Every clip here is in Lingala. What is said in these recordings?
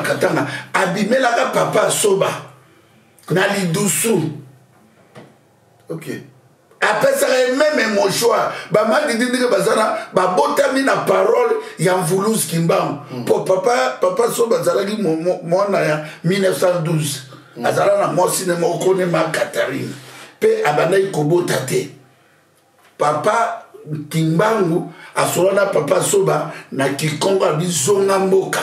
Katanga abimelaka papa Soba na lidusu. Ok. Apesaka ye meme mouchoir. Bamadidi ndenge baza na babotami na parole ya Mvuluzi Kimbangu. Po papa Soba azalaki mwana ya 1912. Azala na mwasi ne moko kone ma Catherine. Pe abandaki kobota te. Papa Kimbangu asola na papa Soba na Kikongo abizonga mboka.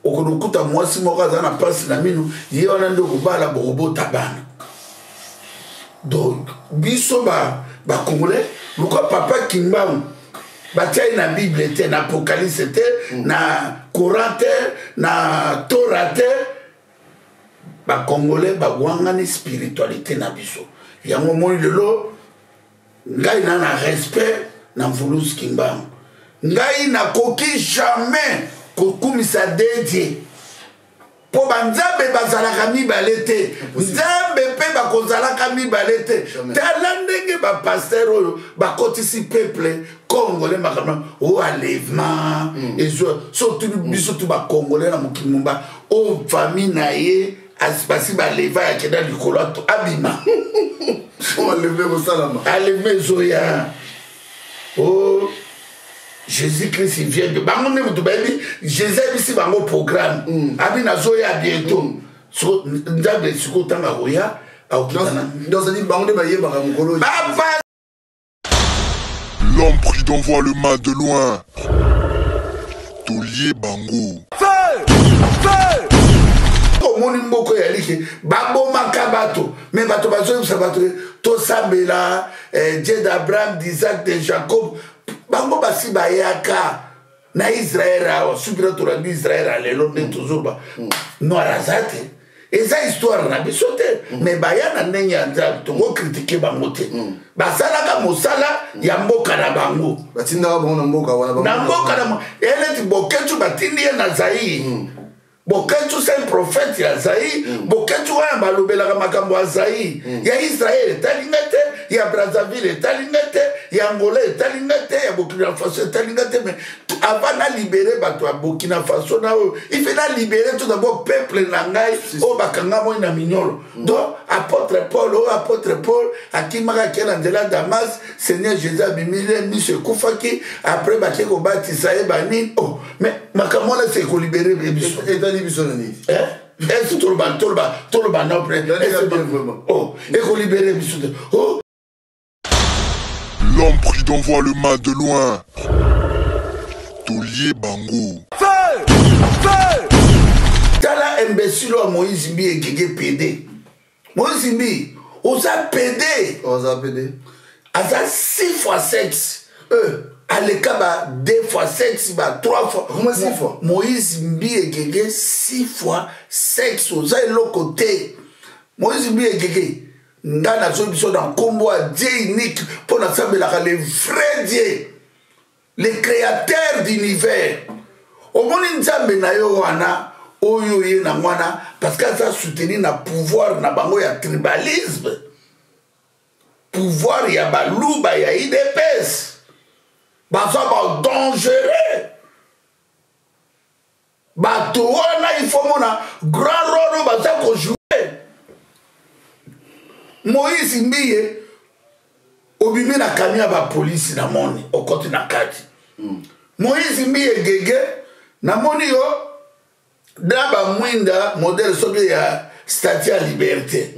Okokuta mwasi moko aza na pasi na minu, ye wana nde okobala bokobota bana. Donc biso ba Congolais, lokwa papa Kimbangu batia ye na Bible te, na Apocalypse te, na Coran te, na Torah te, ba Congolais bawangani spiritualité na biso. Yango moi lelo ngai na respect na Mvuluzi Kimbangu. Ngai nakoki jamais kokumisa Dieu. Po ba nzambe bazalaka mibale te. Nzambe pe bakozalaka mibale te. Tala ndenge ba pasteur oyo bakotisi peuple congolais makambo o enlèvement. Ezo surtout biso tu ba congolais na mokili mumba o famille na ye basi ba leva ya kenda likolo abima. O enlèvement kosalama. Enlèvement ezoya. Oh Jésus-Christ il vient de bango nde mutu bayebi Jésus ayebisi bango programme. Abi nazoya bientôt. So nzambe sikoyo ntango akoya, akokitana. Donc, c'est-à-dire bango nde bayebaka mokolo. Papa! L'homme prudent voit le mal de loin. Tolier bango. Feu! Feu! Omoni mboko ya like babomaka bato, mais bato bazoyebisa bato tosambela, Dieu d'Abraham, d'Isaac, de Jacob. Bango basi bayaka na Israël awa, soki na tolandi Israël ya lelo nde tozoloba noir aza te. Eza histoire na biso te, mais baya na ndenge ya Nzambe, toko critiquer bango te. Basalaka mosala ya mboka na bango. Batindaka bango na mboka wana, bango Na mboka na eleti Boketshu batindi ye na Zaïre. Boketshu c'est un prophète ya Zaïre. Boketshu wana balobelaka makambo ya Zaïre. Ya Israël etali nga te, ya Brazzaville etali nga te, ya Angola etali nga te, ya Burkina Faso etali nga te, mais avant na libérer bato ya Burkina Faso na oyo, il faut na libérer tout d'abord peuple na ngai oyo bakanga moi na minyolo. Donc apôtre Paul, oyo apôtre Paul akimaka akei na nzela Damas, Seigneur Jésus abimili ye miso ekufaki, après bake kobatisa ye banini. Oh, mais makambo wana c'est kolibérer biso. Etali biso na nini? Eh? Est-ce que toloba, toloba, toloba na après? Etali Est-ce que bien vraiment. Oh, ekolibérer biso te. Oh. L'homme prudent voit le mal de loin. Tolier bango. Feu! Feu! Tala imbécile wa Moïse Mbiye ekeke PD. Moïse Mbiye, oza PD. Oza PD. Aza 6 fois 7. Aleka ba 2 fois 7, ba 3 fois. Comment 6 fois? Moïse Mbiye ekeke 6 fois 7. Oza eloko te. Moïse Mbiye ekeke. Nga nazo biso na nkombo ya Dieu unique mpo nasambelaka le vrai Dieu, le créateur d'univers. Omoni nzambe na yo wana oyo ye na mwana parce que aza soutenir na pouvoir na bango ya tribalisme, pouvoir ya baluba ya IDPS, baza ba dangereux. Bato wana il faut mona grand rôle oyo baza ko jouer. Moïse Mbiye obimi na camion ya ba police na moni okoti na kati. Moïse Mbiye gege na moni yo na ba mwinda modèle soki ya statue ya liberté.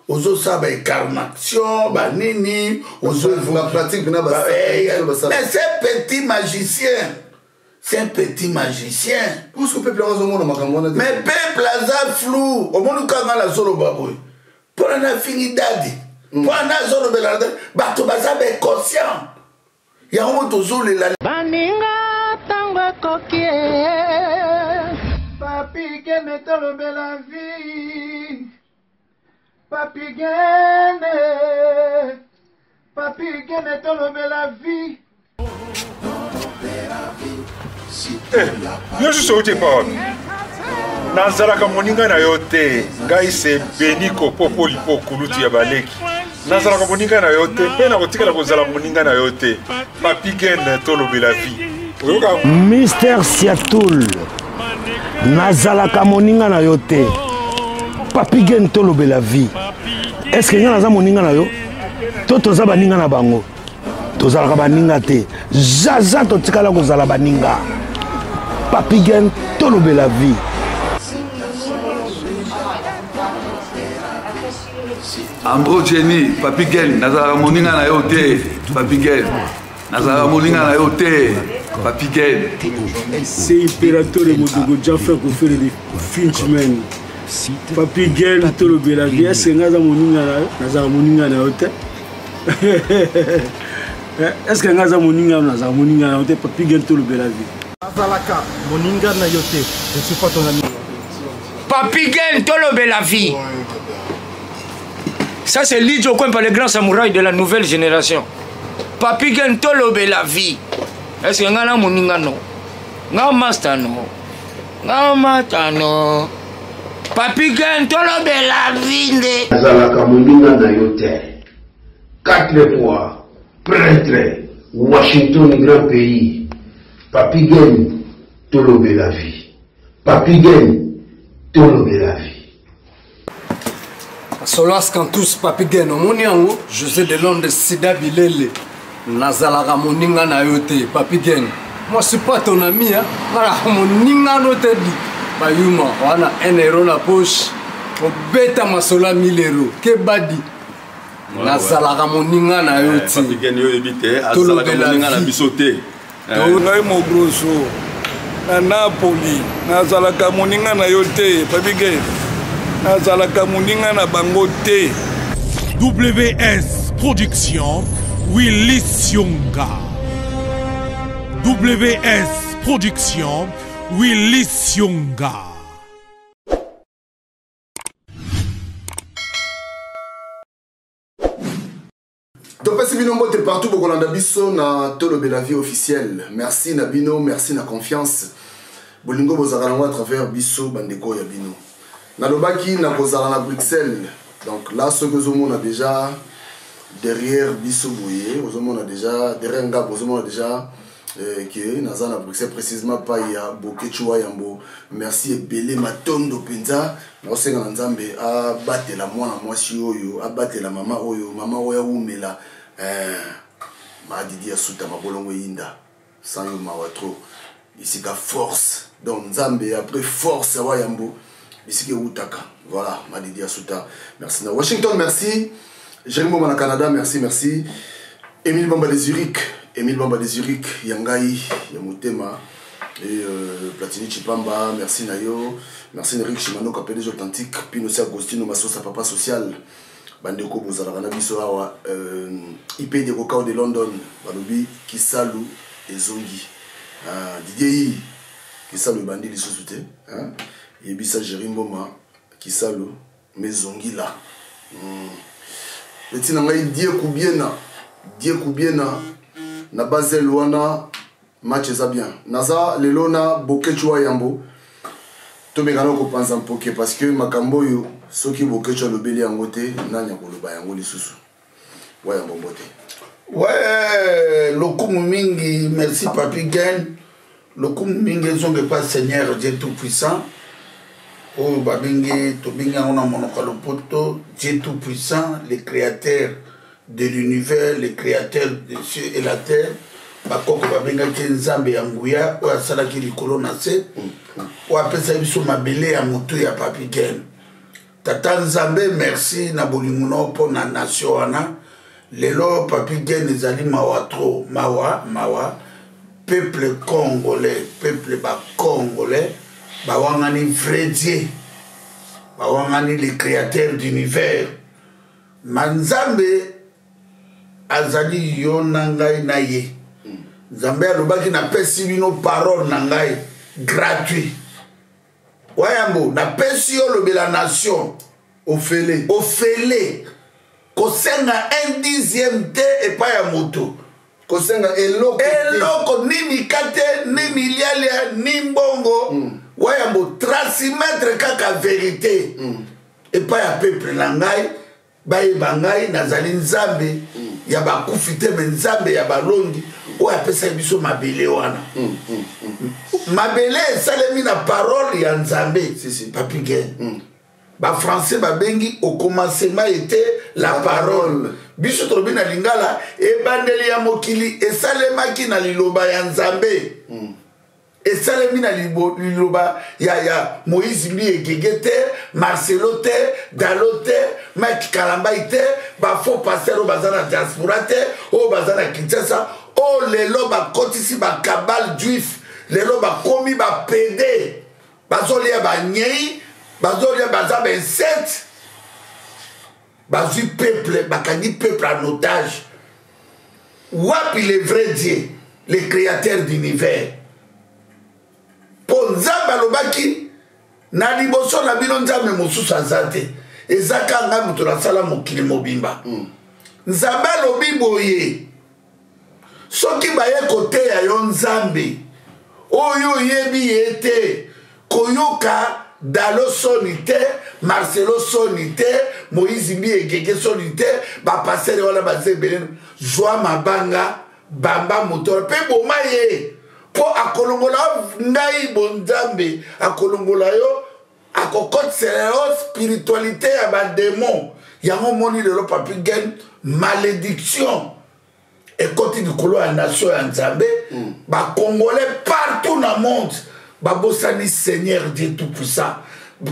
Ozo sala ba incarnation, ba nini, ozo Ba pratique na ba Ba, eh, ba sala. Mais c'est un petit magicien. C'est un petit magicien. Pour ce peuple azo mona makambo wana te. Mais peuple aza flou. Omoni kanga na zolo baboy. Pona na fingi dadi. Pona na zolo bela dadi. Bato baza be conscient. Ya ngo tozolela. Baninga tango ekoki. Papi Gene tolobela vie. Papi Gene. Papi Gene tolobela vie. Eh, yo susu outi epa wapi? Nazalaka moninga na yo te. Ngai se Beniko Popo Lipo kulutu ya baleki. Nazalaka moninga na yo te mpe nakotikala kozala moninga na yo te. Papi Gene tolobela vie. Oyoka Mister Siatoul. Nazalaka moninga na yo te. Papi Gen tolobela vie. Est-ce que nga naza moninga na yo? To toza baninga na bango? Tozalaka baninga te. Zaza totikala kozala baninga. Papi Gen tolobela vie. Ambro Jenny, Papi Gen, nazalaka moninga na yo te. Papi Gen. Nazalaka moninga na yo te. Papi Gen. C'est Imperatore Modogo Jaffa Kofere de Finchman. Papi Gen tolobela vie est-ce que nga aza moninga na yo? Nazalaka moninga na yo te. Est-ce que nga aza moninga na nazalaka moninga na yo te? Papi Gen tolobela vie. Nazalaka moninga na yo te. Je suis pas ton ami. Papi Gen tolobela vie. Ça c'est Lidjo Kwempa, le grand samouraï de la nouvelle génération. Papi Gen tolobela vie. Est-ce que nga na moninga no? Nga master no? Nga mata no? Papi Gen tolobela vie nde. Nazalaka moninga na yo te. Quatre fois prêtre Washington grand pays. Papi Gen tolobela vie. Papi Gen tolobela vie. Solas Cantus Papi Gen omoni yango José de Londres Sida Bilele nazalaka moninga na yo te Papi Gen moi suis pas ton ami hein nazalaka moninga no te di bayuma wana 1 euro na poche obeta masolo ya 1000 euro kebadi nazalaka moninga na yo te Papi Gen yo oyebi te azalaka moninga na biso te. Ngai mogroso na Napoli nazalaka moninga na yo te Papi Gen nazalaka moninga na bango te. WS Production Willy Sionga. WS Production Willy Sionga. Topesi bino mbote partout bokolanda biso na Tolobela vie officielle. Merci na bino, merci na confiance. Bolingo bozalaka nango à travers biso bandeko ya bino. Nalobaki nakozala na Bruxelles. Donc là soki ozomona déjà derrière biso boye, ozomona déjà derrière nga ozomona déjà que naza na Bruxelles précisément pa ya Boketshu wa Yambo. Merci ebele matondo penza. Naosenga na Nzambe abatela mwana mwasi oyo, abatela mama oyo, mama oyo awumela. Madidi asuta mabolongo eyinda sans yo mawa trop. Isika force. Donc Nzambe après force ya Yambo bisika ewutaka. Voilà, Madidi asuta. Merci na Washington, merci. Jérémy Bamba na Canada, merci, merci. Émile Bamba de Zurich, Émile Bamba de Zurich, Yangai, ya motema. Et Platini Chipamba, merci Nayo, merci Eric Shimano, PDG authentique, Pino aussi Agostino Masosa, papa social, Bandeko Bozalaka na biso awa, IP de Kokao de London, Balobi, Kisalu et Zongi. Didier I, Kisalu bandi lisusu te, hein? Yebisa Jérémy Mboma, Kisalu, mais Zongi là. Petit na ngai Dieu Koubiena, Dieu Koubiena, na Basel wana, match eza bien. Naza lelo na Boketshu wa Yambo. Tobengana kopanza mpoke parce que makambo oyo soki Boketshu alobeli yango te, nani akoloba yango lisusu? Wa Yambo mbote. Ouais, lokumu mingi, merci Papi Gen. Lokumu mingi ezonge pa Seigneur Dieu Tout-Puissant. Oyo babengi, tobengi yango na monoko ya lopoto, Dieu Tout-Puissant, le créateur de l'univers, le créateur des cieux et la terre. Bakoko babengaki Nzambe ya nguya oyo asalaki likolo na se, oyo apesaki biso mabele ya motu ya Papi Gen. Tata Nzambe, merci na bolingo na yo mpo na nation wana. Lelo Papi Gen ezali mawa trop, mawa, mawa. Peuple congolais, peuple ba congolais, bawangani vrai Dieu, bawangani le créateur d'univers. Ma Nzambe azali yo na ngai na ye. Nzambe alobaki napesi bino parole na ngai gratuit. Wayambo, napesi yo lobela nation. Ofele. Ofele. Kosenga un dixième te epai ya moto. Kosenga eloko te. Eloko, ni mikate, ni milialia, ni mbongo. Wayambo, transmettre kaka vérité. Epai ya peuple na ngai, bayeba ngai nazali Nzambe ya bakufi te, me Nzambe ya balongi. Oyo apesaki biso mabele wana, mabele esalemi na parole ya Nzambe. Si, si. Papi Gen, Bafrançais babengi "au commencement était la parole". Biso tolobi na lingala: ebandeli ya mokili esalemaki na liloba ya Nzambe. Esalemi na liloba ya Moïse Mbi Egege te, Marcelo te, Dalo te, Mike Kalambai te, bafaux pasteur oyo baza na diaspora te, oyo baza na Kinshasa, oyo lelo bakotisi bakabbale juif. Lelo bakomi bapédés, bazolia banyei, bazolia, baza bainsectes. Bazwi peuple, bakangi peuple en otage. Wapi le vrai Dieu, le créateur d'univers? Mpo Nzambe alobaki: "Na liboso na bino Nzambe mosusu aza te, eza ka ngai moto nasala mokili mobimba." Nzambe alobi boye: soki baye koteya yo Nzambe oyo oyebi ye te, koyoka Dalo soni te, Marcelo soni te, Moïse Mbi Egege soni te, bapasteurs wana baza ebele. Zwa mabanga, bamba moto mpe boma ye, mpo akolongola ngai bonzambe, akolongola yo, akokotisela yo spiritualité ya badémons. Yango omoni lelo, Papi Gen, malédiction ekoti likolo ya nation ya Nzambe. Bacongolais partout na monde babosani Seigneur Dieu tout puissant.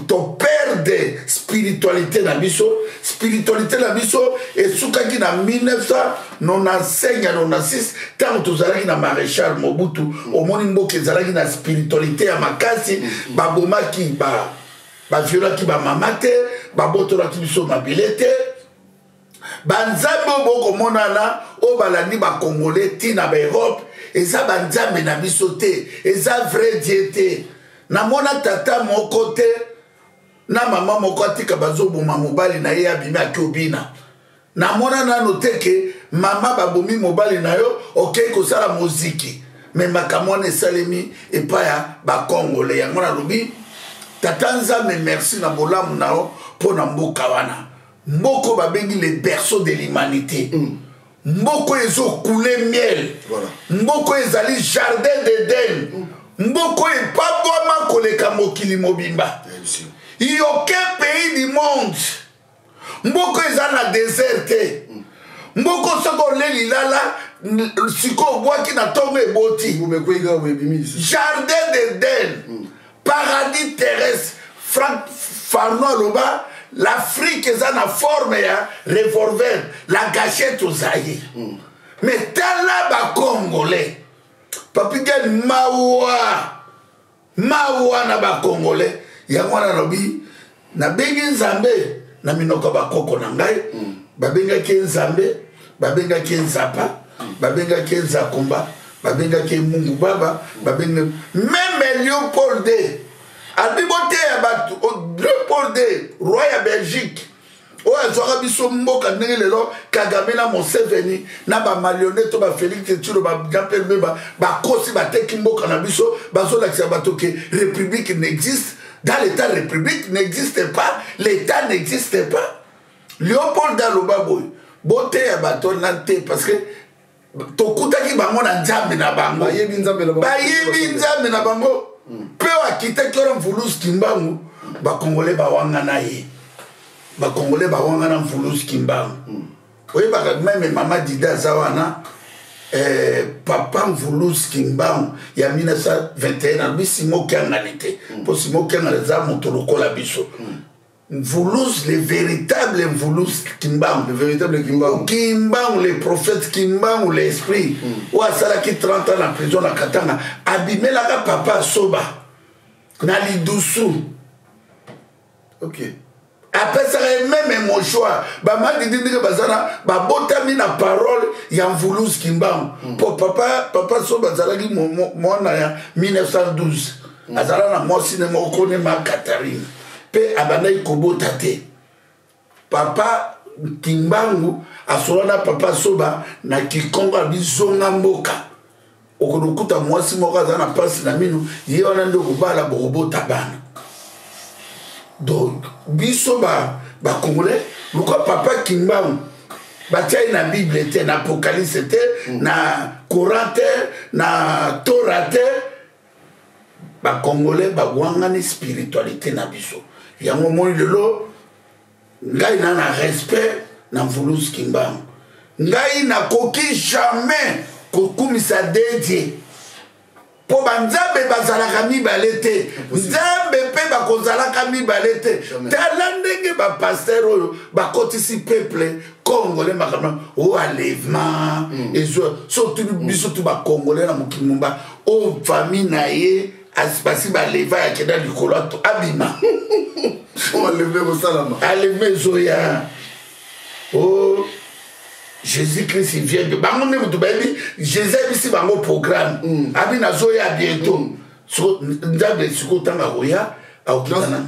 Toperdre spiritualité na biso. Spiritualité na biso esukaki na 1995 ya 96, ntango tozalaki na maréchal Mobutu. Omoni, mboka ezalaki na spiritualité ya makasi. Babomaki, baviolaki bamama te, babotolaki biso mabele te. Banzambe oyo bokomonana, oyo balandi bacongolais ntina baEurope, eza banzambe na biso te, eza vrai Dieu te. Namona tata moko te na mama moko atika bazoboma mobali na ye, abimi, ake obina. Namona nano te ke mama babomi mobali na yo, okei kosala moziki. Me makambo wana esalemi epai ya bacongolais. Yango nalobi: Tata Nzambe, merci na bolamu na yo mpo na mboka wana, mboka babengi le berceau de l'humanité. Mboka ezocouler miel, mboka ezali jardin d'Eden, mboka epambwama koleka mokili mobimba. Aucun pays du monde, mboka eza na désert te. Mboka soki oleli lala sikoyo, obwaki na ntongo, eboti. Jardin d'Eden, paradis terrestre. Frantz Fanon aloba: l'Afrique eza na forme ya revolver, la gâchette ozaye. Mais tala bacongolais, Papi Gen, mawa, mawa na bacongolais. Yango wana nalobi, nabengi Nzambe na minoko ya bakoko na ngai. Babengaki ye Nzambe, babengaki ye Nzapa, babengaki ye Nzakomba, babengaki ye Mungu Baba, babengaki même Léopold II. Abi boteya bato. Léopold II, roi ya Belgique, oyo azwaka biso mboka ndenge lelo Kagame na Museveni na bamalionne to baFélix Tshilo, baJean-Pierre Bemba bakosi, bateki mboka na biso. Bazolakisa bato ke république n'existe dans l'état, république n'existe pas, l'état n'existe pas. Léopold aloba boye: boteya bato na te, parce que tokutaki bango na Nzambe na bango, bayebi Nzambe na bango. Bayebi Nzambe na bango. Mpe oyo akitaki wana, Mvuluzi Kimbangu, bacongolais bawangana ye, bacongolais bawangana Mvuluzi Kimbangu. Oyebaka même mama Dida aza wana, papa Mvuluzi Kimbangu ya 1921. Alobi Simo Kiangani te, mpo Simo Kiangani aza moto lokola biso. Mvuluz, le véritable Mvuluz Kimbangu. Le véritable Kimbangu. Kimbangu, le prophète Kimbangu, l'esprit. Oyo asalaki 30 ans na prison na Katanga, abimelaka papa Asoba na lidusu. Apesaka ye même mouchoir. Bamadidi ndenge baza na babotami na parole ya Mvuluz Kimbangu. Mpo papa Soba azalaki mwana ya 1912, azala na mwasi ne moko ne ma Katharine, mpe abandaki kobota te. Papa Kimbangu asola na papa Soba na Kikongo, abizonga mboka, okolokuta mwasi moko aza na mpasi na mino, ye wana nde okobala, bokobota bana. Donc biso bacongolais, lokwa papa Kimbangu Batia ye na Bible te, na Apocalypse te, na Coran te, na Torah te. Bacongolais bawangani spiritualité na biso. Yango omoni lelo ngai na respect na Mvuluzi Kimbangu. Ngai nakoki jamais kokumisa Dedie mpo banzambe bazalaka mibale te, nzambe mpe bakozalaka mibale te. Tala ndenge bapaster oyo bakotisi peuple congolais makambo o enlèvement ezwa so tuni biso tu bacongolais na mokili momba oyo famille na ye basi baleva akenda likolo abima enlèvement ezoya. O Jésus Christ il vient de bango nde moto bayebi. Jésus ayebisi bango programme, abi nazoya bientôt. So Nzambe sikoyo ntango akoya akokitana.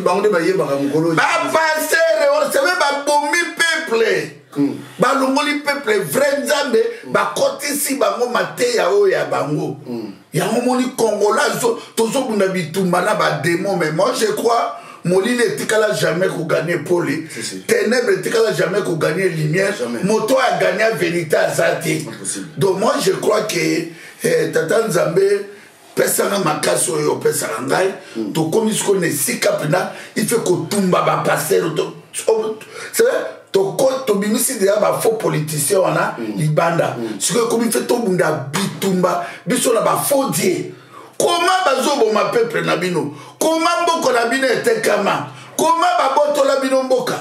Bango nde bayebaka mokolo. Bapaster osebe babomi peuple, balongoli peuple vrai Nzambe, bakotisi bango mateya oyo ya bango. Yango moni Congolais tozobunda bitumba na bademo. Mais moi je crois molili etikala jamais kogagner pole, ténèbre etikala jamais kogagner lumière, moto oyo agagner vérité aza te. Donc moi je crois que tata Nzambe pesanga makasi oyo opesaka ngai. Tokomi sikoyo na esika mpena ife kotumba bapaster. Tobimisi deya bafaux politicien wana libanda. Sikoyo ekomi fe tobunda bitumba biso na bafaux dieu. Koma bazoboma peuple na bino, koma mboka na bino etekama, koma babotola bino mboka.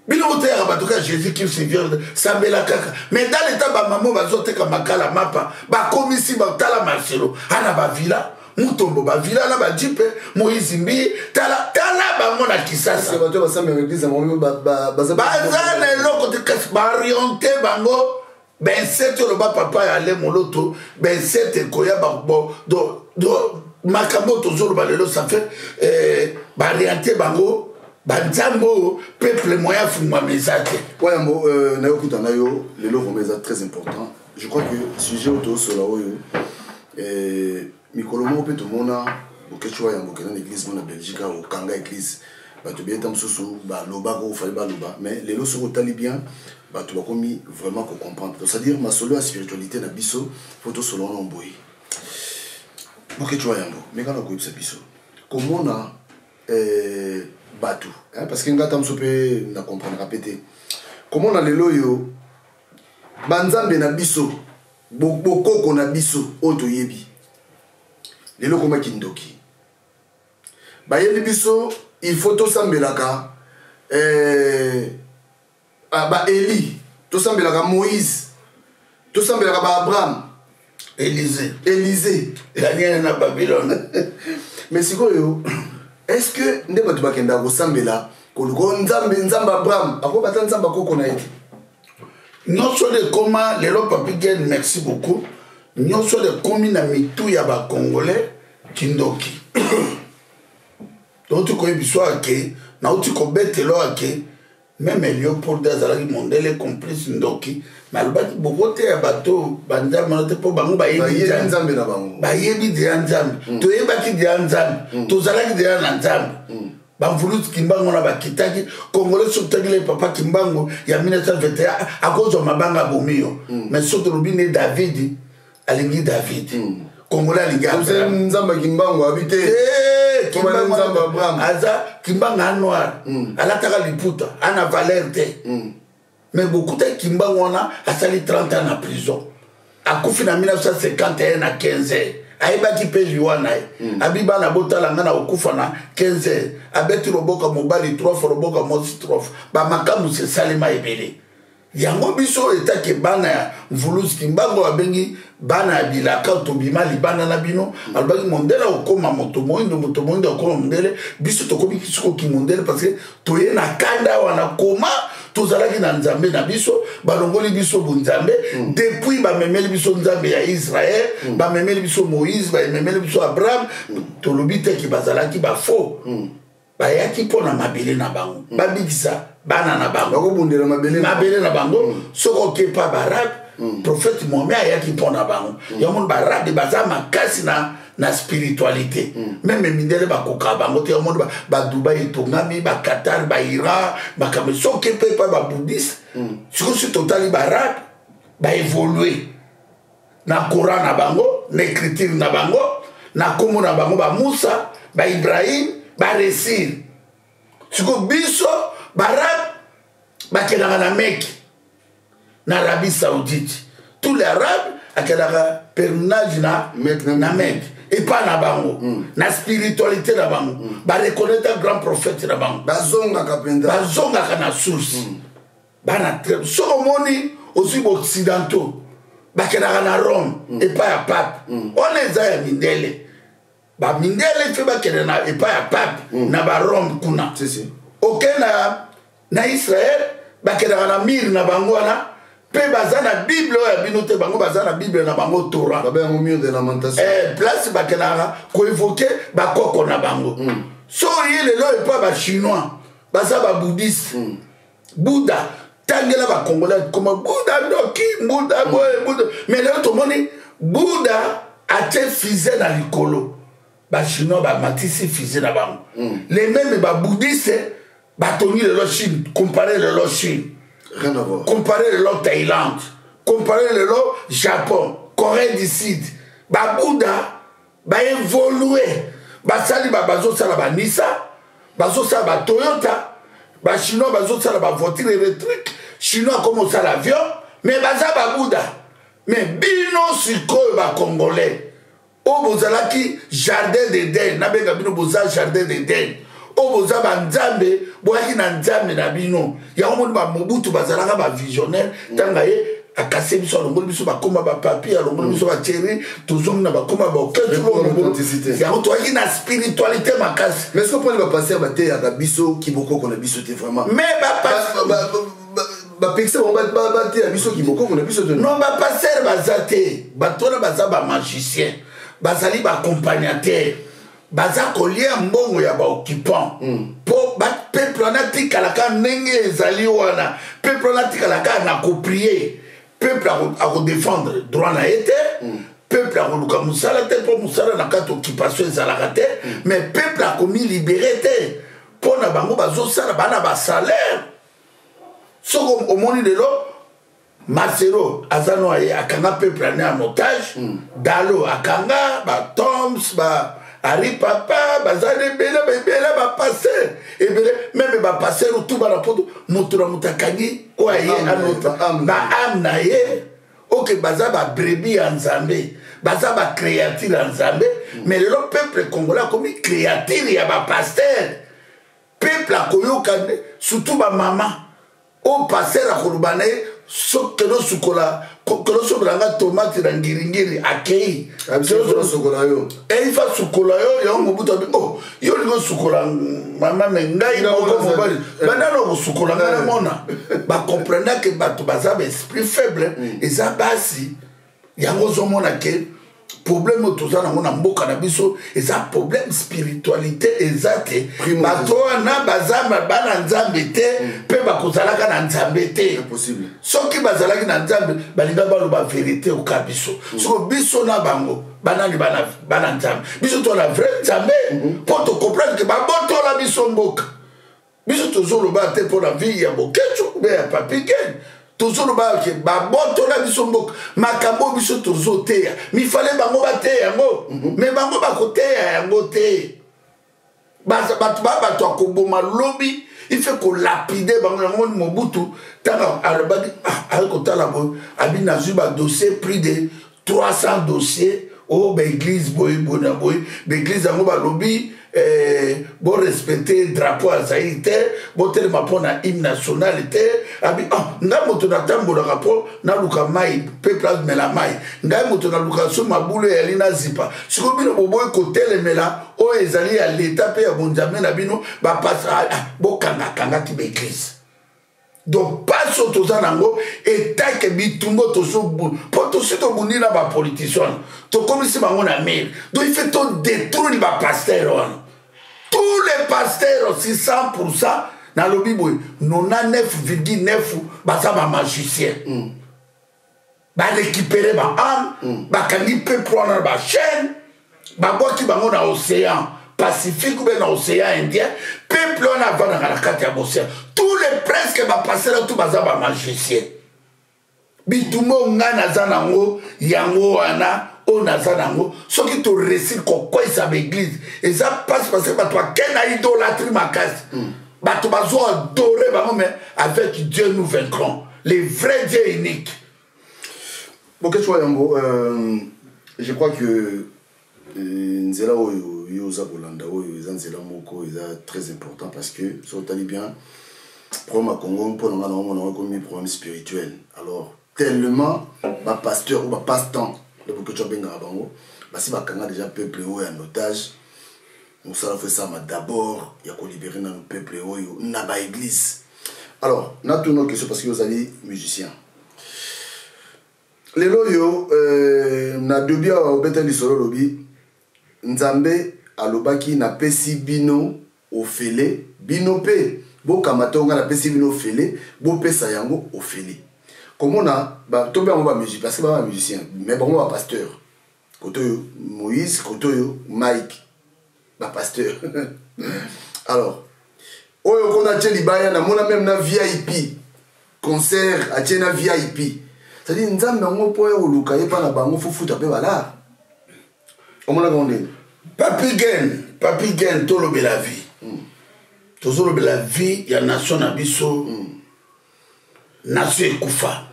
Bino boteyaka bato kaka Jésus Christ vient, sambela kaka, mais dans l'état bamamo bazoteka makala mapa, bakomisi batala Marcelo ana bavila Mutombo, bavila na bajipe Moïse Mbi. Tala tala bango na Kisasa, baza na eloko te, kasi baoriente bango 27. Oloba papa ya ale moloto 27 ekoya do makambo tozoloba lelo. Ça fait baoriente bango banzambe oyo peuple moyen afungwama eza te. Wayambo, nayokuta na yo lelo, vraiment eza très important. Je crois que sujet oyo tozosola oyo, mikolo moko mpe tomona Boketshu Wayambo okenda na église mo na Belgique, awa okanga église, bato beyeta mosusu balobaka ofali baloba. Mais lelo soki otali bien, bato bakomi vraiment kocomprendre. Donc c'est à dire masolo ya spiritualité na biso fo tosolo wana boye. Boketshu Wayambo, meka na koyebisa biso komona bato, parce que nga ta mosusu mpe na comprendra mpe te komona lelo oyo banzambe na biso, bokoko na biso oyo toyebi lelo komaki ndoki. Bayebi biso il faut tosambelaka ba Eli, tosambelaka Moïse, tosambelaka ba Abraham, Élysée, Élysée, Daniel na Babylone. Mais sikoyo est ce que nde bato bakendaka kosambela koluka Nzambe, Nzambe Abraham akobata Nzambe akoko na ye te? Nyonso de ekoma lelo, Papi Gen, merci beaucoup. Nyonso de ekomi na mitu ya bacongolais kindoki. Touti koyebi ake nauti kobetelo ake même Léopold azalaki mondele complice ndoki, me alobaki bokoteya bato banzambe wana te mpo bango bayebi Nzambe na bango. Bayebi deya Nzambe. Toyebaki deya Nzambe, tozalaki deya na Nzambe. Bamvuluzi Kimbango na bakitaki Congolais. Soki totangeli papa Kimbango ya 1921, akozwa mabanga abomi yo. Mais soki tolobi nde David alingi David, Congolais alingi. Nzambe Kimbangu abi te. Nzambe Abraham aza Kimbangu a noir, alataka liputa, ana valeur te. Mais bokutaki Kimbangu wana asali 30 ans na prison, akufi na 1951 na 15 heures. Ayebaki mpe liwa na ye. Abi bana botala ngai na kokufa na 15 heures. Abeti loboko mobali 3 fois, loboko mwasi 3 fois. Bamakambo esalema ebele. Yango biso etake bana ya Mvuluzi Kimbangu, babengi bana ya bilaka, tobima libanda na bino. Alobaki mondele akokóma moto moyindo, moto moyindo akokóma mondele. Biso tokomi sikoki mondele parce que toye na kanda wana. Koma tozalaki na Nzambe na biso, balongoli biso bonzambe. Depuis bamemeli biso Nzambe ya Israel, bamemeli biso Moïse, bamemeli biso Abraham. Tolobi teke bazalaki bafaux, bayaki mpo na mabele na bango, babikisa bana na bango. Bakobundela mabele. Mabele na bango. Soki okepa baarabe, prophète Mohamed ayaki mpo na bango. Yango baarabe baza makasi na na spiritualité. Meme mindele bakokaka bango te. Omoni badubai etongami, baqatar, bairan, makambo soki mpe epai babouddhiste. Sikoyo si totali baarabe baévolue na coran na bango, na écriture na bango, na nkombo na bango, bamusa, baibrahim, baresir. Sikoyo biso baarabe bakendaka na Mecque, na Arabie Saoudite. Tous les Arabes akendaka pèlerinage na Mecque epa na bango. Na spiritualité na bango, bareconnaître grand prophète na bango. Bazongaka mpenza. Bazongaka na source. Bana, soki omoni ozwi baoccidentaux, bakendaka na Rome epai ya pape. Wana eza ya mindele. Bamindele mpe bakende na epai ya pape na barome kuna. Oke na Israel, bakendaka na mire na bango wana mpe baza na Bible oyo ya bino te. Bango baza na Bible na bango, Torah. Babengango mur de lamentation. Place bakendaka koévoquer bakoko na bango. So oye lelo epai bachinois, baza babouddhiste. Buddha, tangela bacongolais koma Buddha ndoki, Buddha boye, Buddha. Mais lelo tomoni Buddha atie fusée na likolo, bachinois bamatisi fusée na bango. Les mêmes babouddhiste batongi lelo Chine. Compare lelo Chine, Rien à voir. Compare lelo Thaïlande, compare lelo Japon, Corée du Sud. Babouddha baévolue, basali, bazosala banisa, bazosala batoyota. Bachinois bazosala bavoiture électrique, chinois akoma osala avion, mais baza babouddha. Mais bino sikoyo bacongolais oyo bozalaki jardin d'Eden, nabenga bino boza jardin d'Eden, oyo boza banzambe, boyaki na nzambe na bino. Yango moni bamobutu bazalaka bavisionnaire. Ntango aye akase biso, alongoli biso bakoma bapapi, alongoli biso batieri, tozongi na bakoma baoketu. Yango toyaki na spiritualité makasi. Mais soki mponi bapasteur bateyaka biso kibokoko na biso te, vraiment? Mais Bapekisa bango bateya biso kibokoko na biso te? Non, bapasteur baza te. Bato wana baza bamagicien, bazali baaccompagnateur, baza kolia mbongo ya baoccupant mpo peuple wana atikalaka ndenge ezali wana. Peuple wana atikalaka na koprier. Peuple akodéfendre droit na ye te. Peuple akoluka mosala te, mpo mosala na kati occupation ezalaka te. Mais peuple akomi libéré te, mpo na bango bazosala bana basalaire. Soki omoni lelo Marcelo aza no aye akanga peuple ane en otage. Dalo akanga batoms, ba Ari Papa, baza na ebele, ebele bapasteur, ebele même bapasteur tu bana poto. Moto na moto akangi oyo aye baâme na ye. Oke, baza babrebis ya Nzambe, baza bacréature ya Nzambe. Mais lelo peuple congolais akomi créature ya bapasteur. Peuple akoyoka, surtout bamama oyo pasteur akoloba na ye: "Kende osukola, kende osokola nga tomate na Ngiringiri." Akei. Eifa sukola yo. Yango Mobutu abi: "Oh, yo olingi osukola mama, me ngai moko mobali bandana okosukola ngai." Namona bacomprendre ke bato baza baesprit faible, eza basi. Yango ozomona ke problème oyo toza nango na mboka na biso eza problème spiritualité eza te. Bato wana baza bana Nzambe te, mpe bakozalaka na Nzambe te. Soki bazalaki na Nzambe, balinga baloba vérité oka biso. Soko biso na bango banani bana Nzambe? Biso to na vrai Nzambe, mpo tocomprendre ke babotola biso mboka. Biso tozoloba te mpo na vie ya Bokecu mpe ya Papi Ken. Tozoloba ke babotola biso mboka. Makambo biso tozoteya, mifale bango bateya yango, me bango bakoteya yango te. Bato ba bato ya koboma lobi, il faut kolapider bango. Yango moni Mobutu ntango alobaki, ayi kotala boye, abi: "Nazwi badossier, plus de 300 dossier oyo baéglise boye boye na boye." Baéglise yango balobi borespecte drapeau ya Zaire te, botelema mpo na hymne national te. Abi: "Oh, ngai moto natambolaka mpo naluka mai, peuple amela mai. Ngai moto naluka so mabulu eyali nazipa. Sikoyo bino boboyi kotelemela oyo ezali ya leta mpe ya bonzambe na bino." Bapasa bokangakangaki baéglise. Donc pasi oyo toza nango etake bitumba tozo mpo tosi tobundi na bapoliticien wana, tokomisi bango na mire. Donc il faut todétruire bapasteur wana, tous les pasteurs aussi, 100. Nalobi boye, 99,9 baza bamagicien. Barécupere baâme, bakangi peuple wana na bachaîne. Babwaki bango na océan Pacifique ou bien na océan Indien. Peuple wana avandaka na kati ya océan. Tous les presque bapasela tout baza bamagicien. Bitumba oyo ngai naza nango yango wana oyo naza nango, soki toresir kokweisa baeglise eza mpasi, parce que bato bakei na idolatrie makasi. Bato bazo adore bango, mais avec Dieu nous vaincrons, le vrai Dieu unique. Boketshu Wayambo, je crois que nzela oyo yo oza kolanda oyo eza nzela moko eza très important, parce que soki otali bien problème ya Congo, mpo na nga naomona ngo ekomi problème spirituel. Alors tellement bapasteur oyo bapasse-temps nde Boketshu abengaka bango, basi bakanga déjà peuple oyo ya otage. Mosala fo esalama d'abord ya kolibérer nanu peuple oyo na baéglise. Alors natuna question, parce que ozali musicien. Lelo oyo na dobi awa obeta lisolo, olobi Nzambe alobaki: "Napesi bino ofele, bino mpe bokamata oyo ngai napesi bino ofele, bopesa yango ofele." Komona tobe yango bamusique, parce que ba bamusicien, mais bango bapasteur, kote oyo Moïse, kote oyo Mike, bapasteur. Alors oyo kona atie libaya, namona même na VIP concert, atie na VIP, c'est-à-dire Nzambe yango mpo oyo koluka ye mpa na bango, fofuta mpe balare. Omonaka ngo ndeni? Papi Gen, Papi Gen, tolobela vie. Tozolobela vie ya nation na biso. Nation ekufa.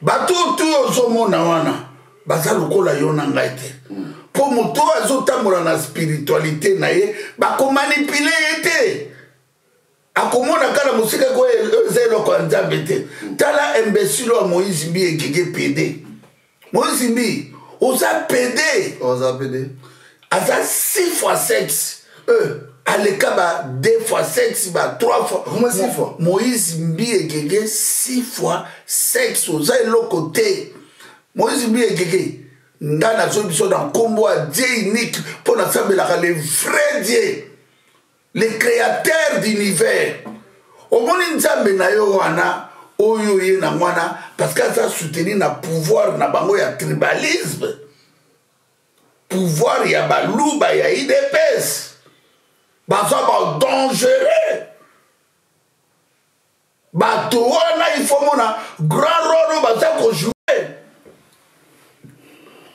Bato tu ozomona wana baza lokola yo na ngai te, mpo moto oyo azotambola na spiritualité na ye, bakomanipuler ye te. Akomona kala mosika ko eza eloko ya Nzambe te. Tala imbécile oyo Moïse Mbi ekeke pédé. Moïse Mbi oza pédé. Oza pédé. Aza 6 fois 7, aleka ba 2 fois 7, ba 3 fois. Comment 6 fois? Moïse Mbi ekeke 6 fois 7, oza eloko te. Moïse Mbi ekeke, nga nazoyi biso na nkombo ya Dieu unique, mpo nasambelaka le vrai Dieu, le créateur d'univers. Omoni Nzambe na yo wana oyo ye nango wana, parce que aza soutenu na pouvoir na bango ya tribalisme, pouvoir ya baluba ya UDPS. Baza badangereux bato wana. Il faut mona grand rôle oyo baza kojouer.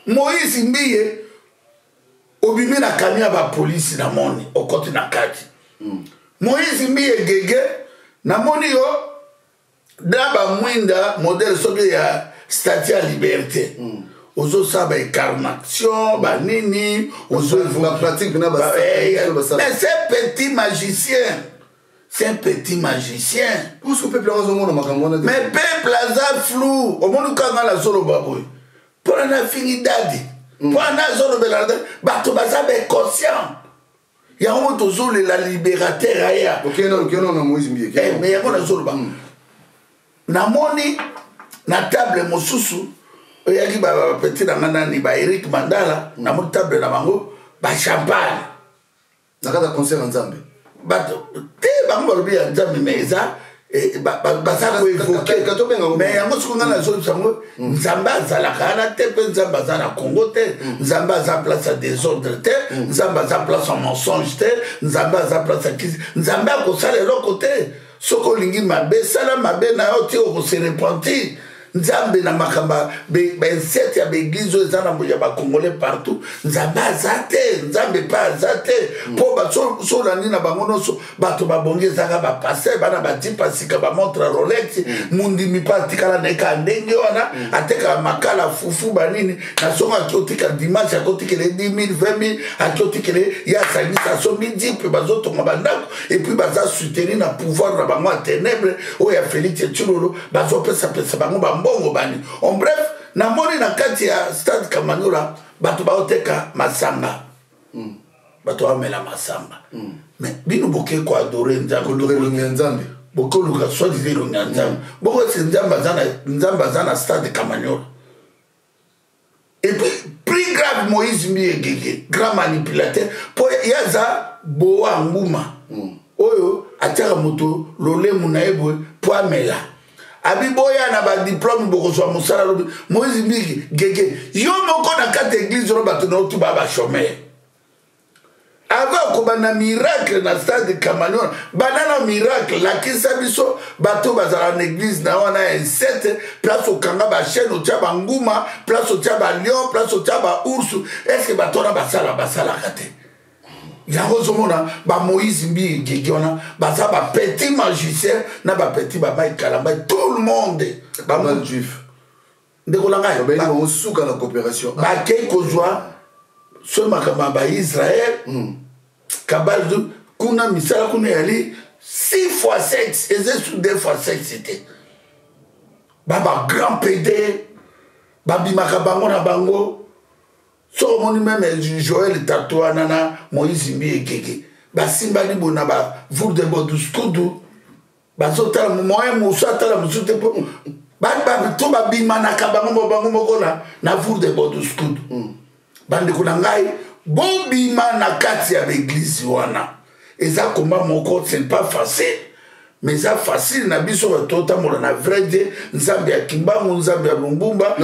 Moïse Mbiye, obimi na camion ya bapolisi, namoni okoti na kati. Moïse Mbiye gege, namoni yo na bamwinda modèle soki ya statue ya liberté. Ozosala baincarnation banini. Bapratique na Mais c'est petit magicien, c'est un petit magicien. Parce que peuple yango azomona makambo wana. Mais peuple aza flou. Omoni kanga nazoloba boye mpona nafingi dadi, mpona nazolobela bato baza baconscient. Yango mo tozolela libérateur aya. Okende na Moïse Mbiye. Mais yango nazoloba, namoni na table mosusu oyaki bapeti na nga nani, ba Eric Mandala. Namoni table na bango bachampagne. Na kati ya concert ya Nzambe? Bato te, bango balobi ya Nzambe, mais eza baza koévoquer. Mais yango soki ngai nazolobisa yango, Nzambe azalaka wana te, mpe Nzambe aza na Congo te. Nzambe aza place ya désordre te, Nzambe aza place ya mensonge te, Nzambe aza place ya kisi. Nzambe akosala eloko te. Soki olingi mabe, sala mabe na yo ti okose repentir. Nzambe na makambo bainsete ya baeglise oyo eza na ya bacongolais partout, Nzambe aza te, Nzambe mpe aza te. Mpo so olandi na bango nyonso, bato babongi ezaka bapasteur, bana batipa sika, bamontre Rolex. Mundimi mpe atikala na ye kaka ndenge wana, atekaka makala, fufu, banini na songo. Aki otika dimanche, akotikela ye 10 000, 20 000, aki otikela ye, asangisa, asombi jeep, bazotonga bandako. Et puis baza soutenir na pouvoir na bango ya ténèbre oyo ya Félix Tshilolo, bazopesapesa bango bambongo bani. En bref, namoni na kati ya stade Kamanyola bato baoteka masanga, bato bamela masanga. Mais bino boke koadorer Nzambe, elongi ya Nzambe. Bokoluka soi-disant elongi ya Nzambe, bokosi Nzambe aza na, Nzambe aza na stade Kamanyola? Et puis plus grave, Moïse Mbiye gege, grand manipulateur, mpo ye aza bowa nguma oyo atiaka moto lolemu na ye boye mpo amela. Abi boya na badiplome, bokozwa mosala lobi. Moïse Mbiki gege, yo moko na kati ya eglise wana, bato na yo tu baa bachomere. Avant kobanda miracle na stade Cameroun, banda na miracle, lakisa biso bato bazala na eglise na wana ya insecte, place okanga bachaine, otya banguma, place otya balion, place otya baours. Estce bato wana basala basalaka te? Yango ozomona bamoïse Mbiye gege wana baza bapetit magicien na bapetit bamai Kalamba, tout le monde juif. Ndeko na ngai, suka na coopération. Bakei kozwa so makambo ya baisrael kabal kuna, misala kuna eyali 6 fois 7, eza su 2 fois 7 te. Ba grand pd babimaka bango na bango. Soki omoni meme Joel Tato wana na Moïse Mbiye Gege basimbani boye na bavourde boduskudu, bazotala moyen mosu atala mosusu te, mpo to babimanaka bango bango moko na vourde boduskudu. Bandeko na ngai, bobima na kati ya baeglize wana. Eza komba moko, ce n'est pas facile, mais eza facile na biso bato totambola na vrai Dieu, Nzambe ya Kimbangu, Nzambe ya Lumbumba.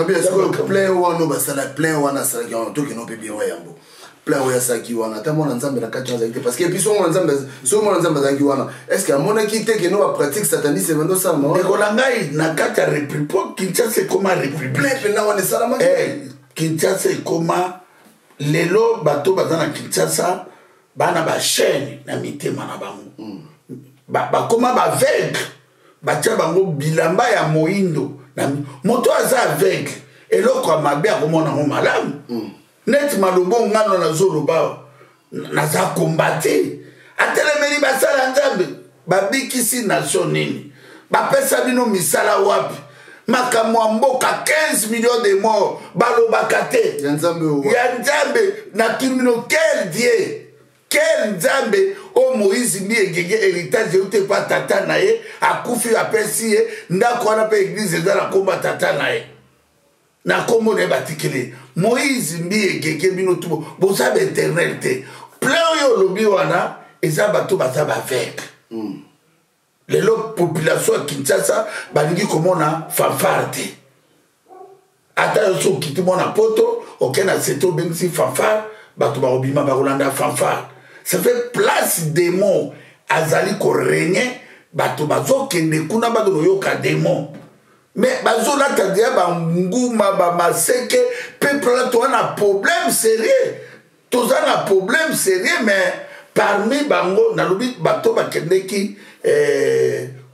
Plein wana basala plein wana, asalaki wana, tokende mpe bien. Wa yambo, plein oyo asalaki wana, ata mwana Nzambe na kati azalaki te, parce que epuis so mwana Nzambe, so mwana Nzambe azalaki wana, est ce que amonaki te keno bapratique sataniste ebandi osalama? Ndeko na ngai, na kati ya république, po Kinshasa ekoma république. Plein mpena wana esalamaki. Kinshasa ekoma lelo, bato baza na Kinshasa bana bachaine na mitema na bango, bakoma baaveugle, batia bango bilamba ya moindo. Na moto aza aveugle, eloko ya mabe akomona yango malamu. Neti malobo ngano nazoloba, naza kombate, atelemeli basala Nzambe. Babikisi nation nini? Bapesa bino misala wapi? Makambo ya mboka, 15 millions de morts, balobaka te. Ya Nzambe. Ya Nzambe, natuni bino, quel Dieu, quel Nzambe oyo Moïse Mbiye Gege, héritage euti epa tata na ye, akufi, apesi ye ndako wana, mpe eglise eza na nkombo ya tata na ye, na nkombo na ye batikeli Moïse Mbiye Gege? Bino tu boza baéternel te. Plein oyo olobi wana eza bato baza baaveugle. Lelo population ya Kinshasa balingi komona fanfare te. Ata yo so okiti mwana poto, oke na sete, obengisi fanfare, bato bakobima, bakolanda fanfare. Ça fait place démon azali korenie. Bato bazokende kuna, bakende koyoka démon, mais bazolata deya banguma, bamaseke. Peuple wana, toza na problème sérieux, toza na problème sérieux. Mais parmi bango, nalobi bato bakendeki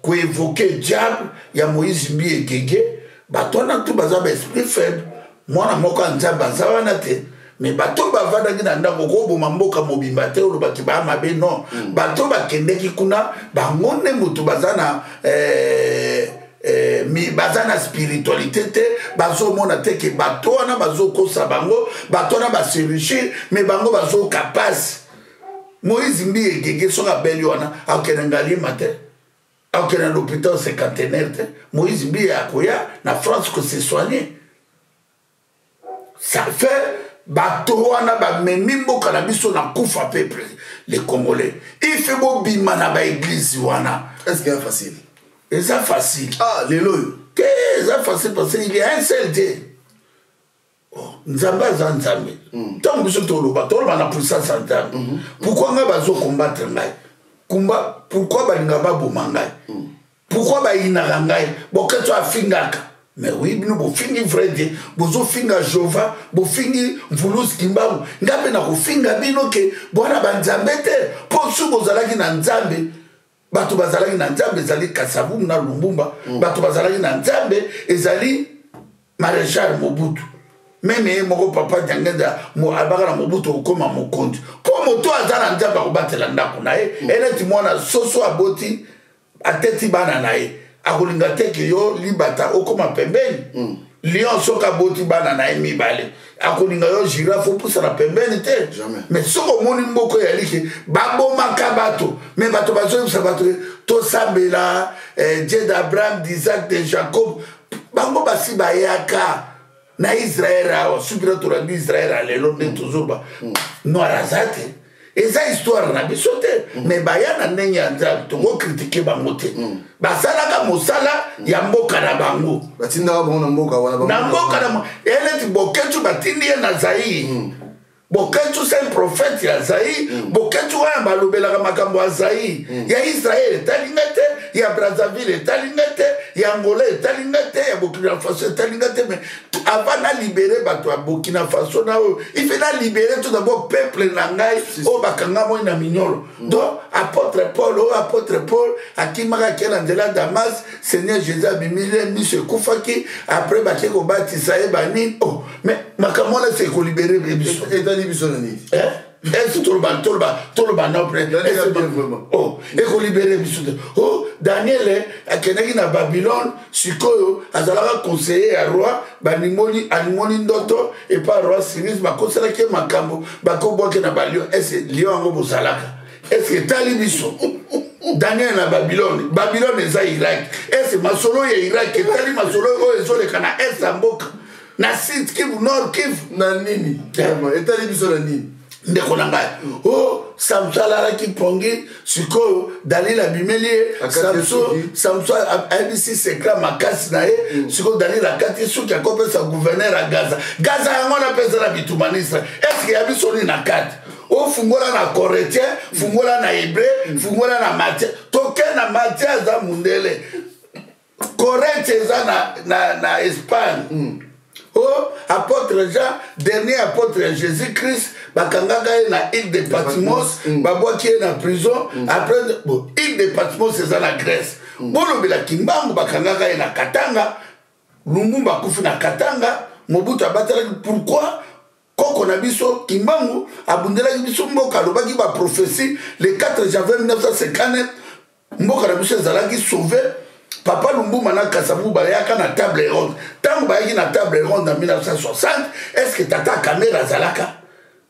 koévoke diable ya Moïse Mbiye Gege, bato wana tu baza baesprit faible. Mwana moko ya Nzambe aza wana te. Mais bato bavandaki na ndako, koboma mboka mobimba te, olobaki baa mabe, non. Bato bakendeki kuna, bango nde moto baza na baza na spiritualité te. Bazomona te ke bato wana bazokosa bango, bato wana baseruchir, mais bango bazoka pasi. Moïse Mbiye Gege soki abeli wana, akokende Ngaliema te, akokende na l'hôpital cinquantenaire te. Moïse Mbiye akoya na France kose soigner. Ça fait bato wana bamemi mboka na biso na kufa. Peuple, les Congolais, il faut bobima na baeglise wana. Est ce que facile? Eza facile. Ah, lelo oyo. Te, eza facile parce qu'il y a un seul Dieu. Oh, Nzambe aza Nzambe. Ntango biso toloba, toloba na puissance ya Nzambe. Pourquoi ngai bazokombattre ngai kumba? Pourquoi balinga baboma ngai? Pourquoi bayinaka ngai? Boketo afingaka, mais oui, bino bofingi vrai Dieu, bozofinga Jehova, bofingi Mvuluzi Kimbangu. Ngai mpe nakofinga bino ke bwana banzambe te, mpo su bozalaki na Nzambe. Bato bazalaki na Nzambe ezali Kasavubu na Lumbumba. Bato bazalaki na Nzambe ezali Maréchal Mobutu. Meme ye moko papa Diangenda abaka na Mobutu okóma mokonzi, mpo moto aza na Nzambe akobatela ndako na ye. Eneti mwana soso aboti, ateti bana na ye, akolinga te ke yo libata okóma pembeni. Lion soki aboti bana na ye mibale, akolinga yo girafe opusana pembeni te. Mais soki omoni mboka eyali ke babomaka bato, mais bato bazoyebisa bato tosambela Dieu d'Abraham, d'Isaac, de Jacob, bango basi bayaka na Israel awa. Soki na tolandi Israel ya lelo nde tozoloba, noir aza te. Eza histoire na biso te. Mais baya na ndenge ya Nzambe, tokokritike bango te. Basalaka mosala ya mboka na bango. Batindaka bango na mboka wana. Na mboka na eleti Boketshu, batindi ye na Zaire. Boketshu, c'est un prophète ya Zaire. Boketshu wana balobelaka makambo ya Zaire. Ya Israel etali nga te, ya Brazzaville etali nga te, ya Angola etali nga te, ya Burkina Faso etali nga te. Mais avant na libérer bato ya Burkina Faso na oyo, il faut na libérer tout d'abord peuple na ngai oyo bakanga moi na minyolo. Donc apôtre Paul, oyo apôtre Paul akimaka, ake na nzela Damas, Seigneur Jésus abimili ye, miso ekufaki, après bake kobatisa ye banini. Oh, mais makambo wana se ekolibere biso. Etali biso na nini? Ese toloba, toloba, toloba na pre oh, ekolibere biso te. Oh, Daniel akendaki na Babylone, sikoyo azalaka conseiller ya roi, banimoli, animoli ndoto epa roi Cyrus, bakoselaki ye makambo, bakobwaki na balion. Ese lion yango bozalaka, ese etali biso? Daniel na Babylone, Babylone eza Irak. Ese masolo ya Irak etali masolo oyo ezoleka na est ya mboka, na Sud Kivu, Nord Kivu? Na nini etali biso? Na nini? Ndeko na ngai, o Samson alalaki pongi, sikoyo Dalil abimeli ye. Samson, Samson ayebisi secret makasi na ye. Sikoyo Dalil akati suki, akopesa gouverneur ya Gaza. Gaza yango wana mpe eza na bitumba na Israel. Estce ya biso nini na kati? Ofungola na Corintien, fungola na Hébreu, fungola na Matthieu. Toke na Matthieu, aza mundele. Corinthe eza na Espagne. O apôtre Jean, dernier apôtre ya Jésus Christ, bakangaka ye na île de Patmos, babwaki ye na prison. Après, bon, île de Patmos eza na Grèce. Bolobelaki mbangu, bakangaka ye na Katanga. Lumumba akufi na Katanga, Mobutu abatelaki. Pourquoi? Koko na biso Kimbangu abundelaki biso mboka, alobaki baprophétie le 4 janvier 1959, mboka na biso ezalaki sauvé. Papa Lumbuma na Kasavubu bayaka na table ronde. Ntango bayaki na table ronde na 1960, est ce que tata Kamera azalaka?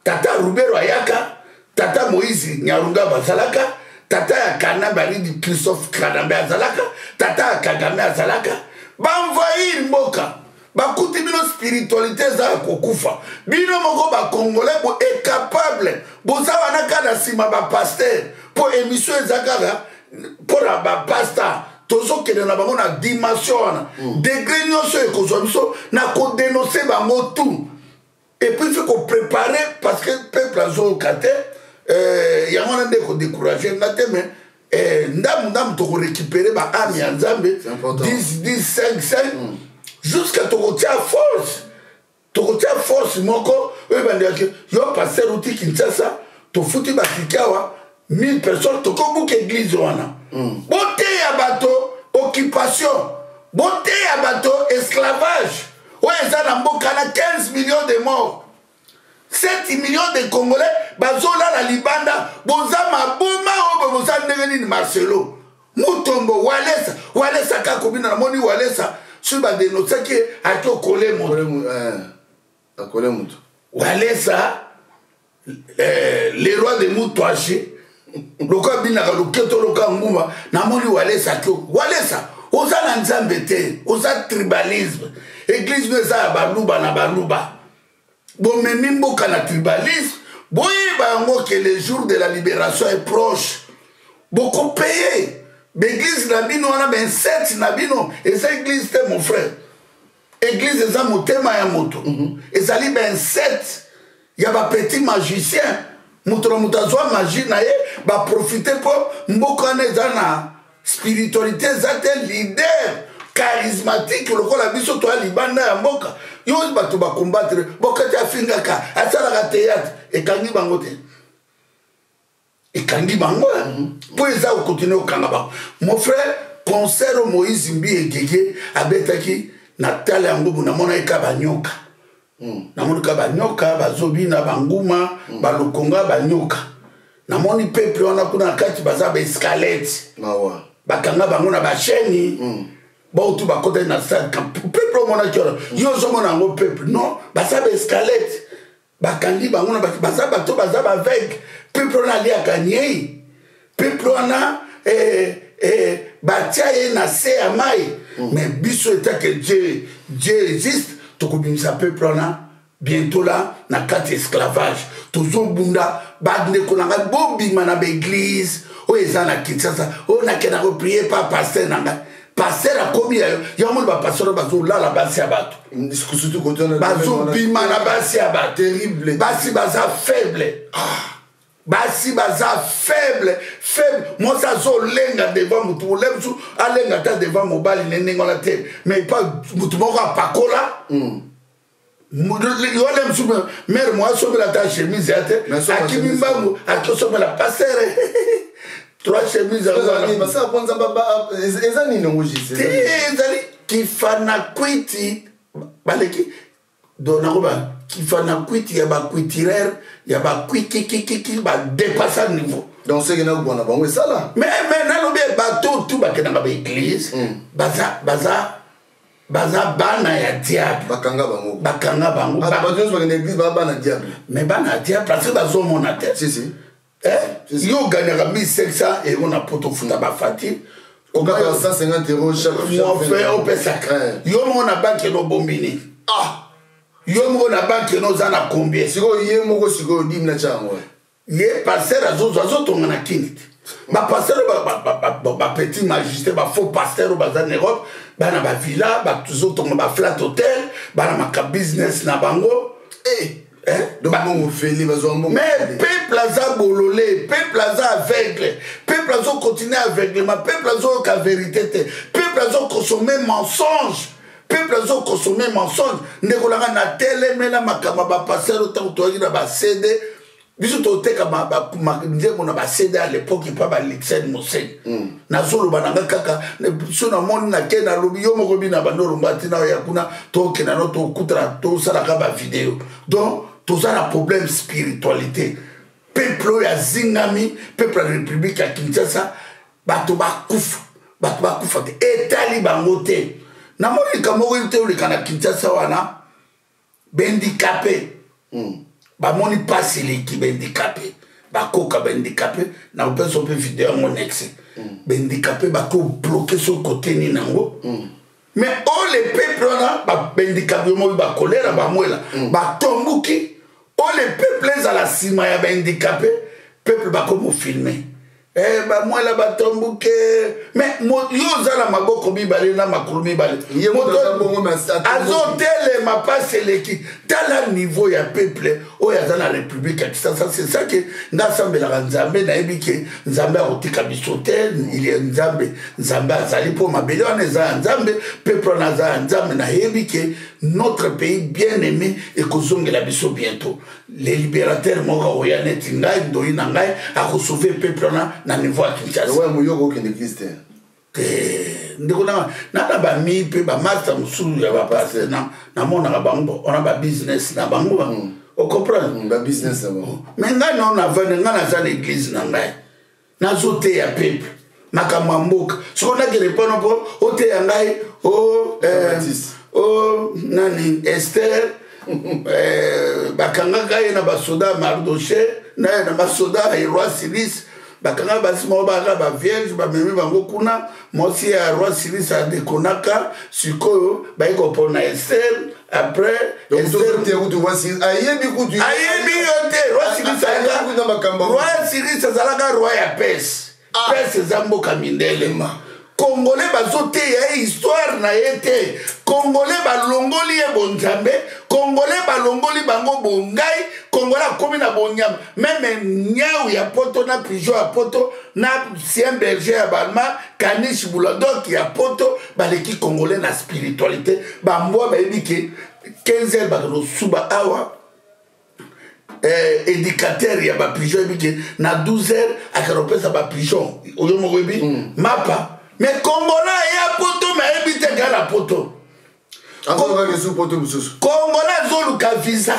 Tata Rubero ayaka? Tata Moïse Nyarunga bazalaka? Tata ya Kanambe, alidi Christophe Kanambe azalaka? Tata ya Kagame azalaka? Baenvahir mboka, bakuti bino spiritualité eza ya kokufa. Bino moko bacongolais bo incapable, boza wana kaka na nsima bapaster, mpo émission eza kaka mpo na bapasta. Tozokende na bango na dimension wana, degré nyonso ekozwa biso na kodenonse bango tout. Et puis faut koprépare, parce que peuple azoyoka te. Yango wana nde kodécourage nga te, mais ndambu ndambu tokorécupere baame ya Nzambe, 10 10 5 5, jusqu'à tokotia force, tokotia force moko oyo ebandekaki yo paster uti Kinshasa, tofuti batike awa 1000 personnes, tokobuka église wana. Boteya bato occupation, boteya bato esclavage oyo eza na mboka na 15 millions de morts, 7 millions de Congolais bazolala libanda. Boza maboma oyo, boza ndenge nini? Marcelo Mutombo, Walesa, Walesa kaka kobina. Namoni Walesa soki badenosaki ye, ati okole moto. Akole moto. Walesa, le roi de Mutwashi, lokola binaka loketo loka nguma. Namoni Walesa ati Walesa oza na Nzambe te, oza tribalisme. Église no eza ya Baluba na Baluba, bomemi mboka na tribalisme. Boyeba yango ke le jour de la libération est proche. Bokopaye baeglise na bino wana, bainsecte na bino eza église te, mon frère. Église eza motema ya moto. Ezali bainsecte ya bapetit magicien, moto na moto azwa magie na ye, baprofite mpo mboka wana eza na spiritualité eza te. Leader charismatique lokola biso toya libanda ya mboka, yo bato bakombattre bokati, afingaka, asalaka théâtre, ekangi bango te, ekangi bango mpo eza kokontinue kokanga bango. Mon frère, concert oyo Moïse Mbi Egege abetaki na tala yango bo, namonaki ka banyoka, namoni ka banyoka bazobina, banguma, balokonga, banyoka. Namoni peuple wana kuna na kati baza baescalete, bakanga bango na bachaîne, bautu bakotaki na stade. Peuple omonaki wana, yo ozomona yango peuple non, baza baescalete, bakangi bango na baza bato baza baaveugle. Peuple wana aliaka nyei, peuple wana batia ye na se ya mai. Mais biso etake Dieu, Dieu existe, tokobimisa peuple wana. Bientôt là, na kati esclavage. Tozobunda, bandeko na ngai, bobima na baeglise oyo eza na Kinshasa, oyo nakenda koprier pa pasteur na ngai. Pasteur akomi ya yo, yango moni bapasteur oyo bazolala basi ya bato, bazobima na basi ya bato, basi baza faible. Ah. Basi baza faible, faible. Mwasi azolenga devant motu, molai mosusu alenga ata devant mobali ne ndenge wana te, mais pa motu moko apakola. Yo ale mosusu mare mo asombela ata chemise ya te, akimi mbangu akosomela pasteur trois chemise. Eza nini yango? Te, ezali kifanakwiti baleki. Donc nakoba kifanakwiti ya bakwitirer ya bakwikikikiki badepasa niveau. Donc soki nakobwana na bango esala. Mais nalobi bato tu bakendaka baeglise, baza bana ya diable. Bakanga bango. Bakanga bango. Bato nyonso bakende église baa bana diable. Mais bana ya diable parce que bazomona te. Si, si. Yo ogagnaka 1500 euro na poto, ofuta bafacture. Okaka 150 € chaque. Mofe opesaka yo moko na banque eno obombi nini? Ah. Yo moko na banque eno oza na combien? Sikoyo ye moko, sikoyo dime na tia yango. Ye pasteur azozwa, azotonga na kini te. Bapasteur, bapetit magistrat, bafaux pasteur oyo baza na Europe, bana bavilla, bazotonga baflat hotel, bana maka business na bango. Donc mbongo feli, bazwa mbongo. Mais peuple aza bolole, peuple aza aveugle, peuple azocontinue aveuglement, peuple azoyoka vérité te, peuple azokonsome mensonge, peuple azokonsome mensonge. Ndeko nanga, natelemela makambo ya bapasteur. Ntango toyaki na baCD, biso toteka nzembo na baCD à l'époque epa balixen moseni. Nazoloba na nga kaka so namoni nake nalobi yo moko bina bando olomba ntina ya kuna, tokenda no tokutana, tosalaka bavideo. Donc toza na problème spiritualité. Peuple oyo azingami, peuple ya République ya Kinshasa, bato bakufa, bato bakufa te, etali bango te. Namoni likambo moko te oleka na Kinshasa wana, bahandicapé bamoni mpasi eleki, bahandicapé bakoka, bahandicapé na kopesa mpe video yango nexe. Bahandicapé bakobloquer so kote nini yango. Mais oyo le peuple wana, bahandicapé yo mobi bakolera bamwela batombuki. Oyo le peuple ezala nsima ya bahandicapé, peuple bakomofilmer. Eh, bamwela batombuke, mais yo oza na maboko mibale na makolo mibale, azotelema mpasi eleki. Tala niveau ya peuple oyo aza na République ya Kinshasa. C'est ça que nga asambelaka Nzambe. Nayebi ke Nzambe akotika biso te. Ilie Nzambe, Nzambe azali mpo mabele wana eza ya Nzambe, peuple wana aza ya Nzambe. Nayebi ke notre pays bien aimé ekozongela biso bientôt. Le libérateur moko akoya neti ngai, ndoi na ngai, akosauve peuple wana na niveau ya Kinshasa. Moyoko okende église te? Te, ndeko nanga, na bami mpe bamaster mosusu ya bapasteur, namonaka bango wana babusiness na bango, ocomprendre? Babusiness na bango. Mais ngai nao navandi, ngai naza na église na ngai, nazoteya peuple makambo ya mboka. Soki nakende mpona mpo oteya ngai o nani Ester, bakangaka ye na basoda ya Mardoche na basoda ya roi Cyrus. Bakanga basi moko baka bavierge, bamemi bango kuna. Mwasi ya roi Cyrus adekonaka. Sikoyo bayi kopona Ester. Après ayebi kutu. Ayebi yo te. Roi Cyrus, roi Cyrus azalaka roi ya Perse. Perse eza mboka mindele. Congolais bazoteya ye histoire na ye te. Congolais balongoli ye bonzambe, Congolais balongoli bango bongai. Congolais akomi na bonyama. Même nyau ya poto na pigeon ya poto na chien berger ya balma, caniche bulldog ya poto baleki Congolais na spiritualité. Bambwa bayebi ke 15 heures bakende awa. Éducateur ya bapigeon yebi ke na 12 heures akende kopesa bapigeon oyo moko yebi mapa. Mais Congolais aya poto, mais ayebi te kaka na poto. Azolukaka esu poto mosusu. Congolais azoluka visa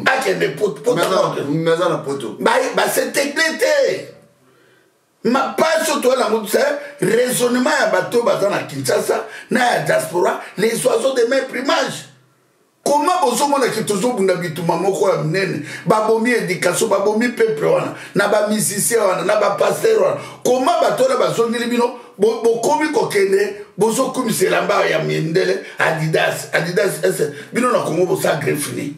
akende poto. Aza na poto. Basetekle te. Mpasi oyo toyala yango, raisonnement ya bato oyo baza na Kinshasa na ya diaspora, les oiseaux de même plumage. Koma bozomona ke tozobunda bituma moko ya monene. Babomi éducation, babomi peuple wana na bamusicien wana na bapasteur wana. Koma bato wana bazongeli bino, bokomi kokende, bozokumisa elamba ya mindele, Adidas, Adidas. Ese bino na Kongo bosa greffe.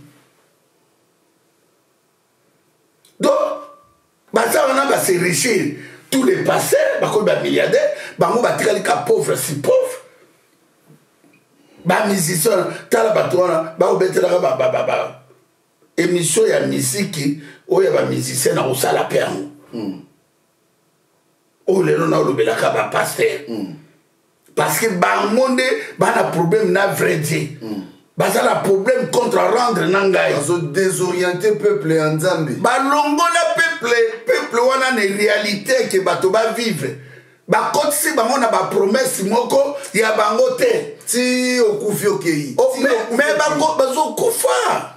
Donc baza wana basenrichir, tous les pasteurs bakomi bamilliardaire, bango batikali ka pauvre si pauvre. Bamusicien, tala bato wana bakobetelaka ba émission ya misiki oyo ya bamusicien na kosala mpe yango. Oyo lelo naolobelaka bapasteur, parce que bango nde bana problème na vrai Dieu. Baza na problème contre rendre na ngai. Bazodésoriente peuple ya Nzambe. Balongola peuple wana na réalité ke bato bavivre, bakotisi bango na bapromesse moko ya bango te. Ti okufi, okei. Mais bazokufa.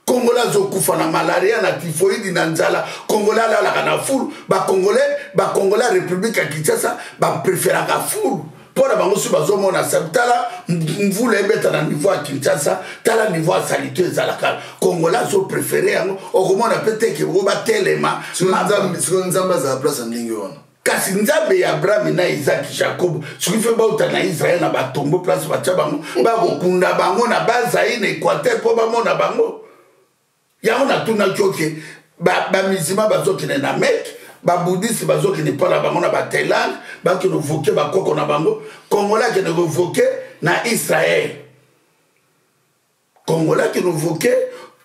Congolais azokufa na malaria, na typhoïde, na nzala. Congolais alalaka na fulu. Bacongolais ya République ya Kinshasa bapréféraka fulu mpo na bango. Soki bazomona, tala mvula ebeta na niveau ya Kinshasa, tala niveau ya saleté ezalaka, Congolais azopréféré yango. Okomona mpe teke bo batelema. Sikoyo Nzambe azala place ya ndenge wana? Kasi Nzambe ya Abraham na Isaki, Jacob, soki fe bauta na Israel na batombo, place batya bango, bakokunda bango na bazai na Équateur mpo bamona bango yango. Natunaki oke bamizima bazokende na Mecque, babouddhiste bazokende mpo na bango na baThaïlande, bakende koinvoquer bakoko na bango. Congolais akende koinvoquer na Israel. Congolais akende koinvoquer,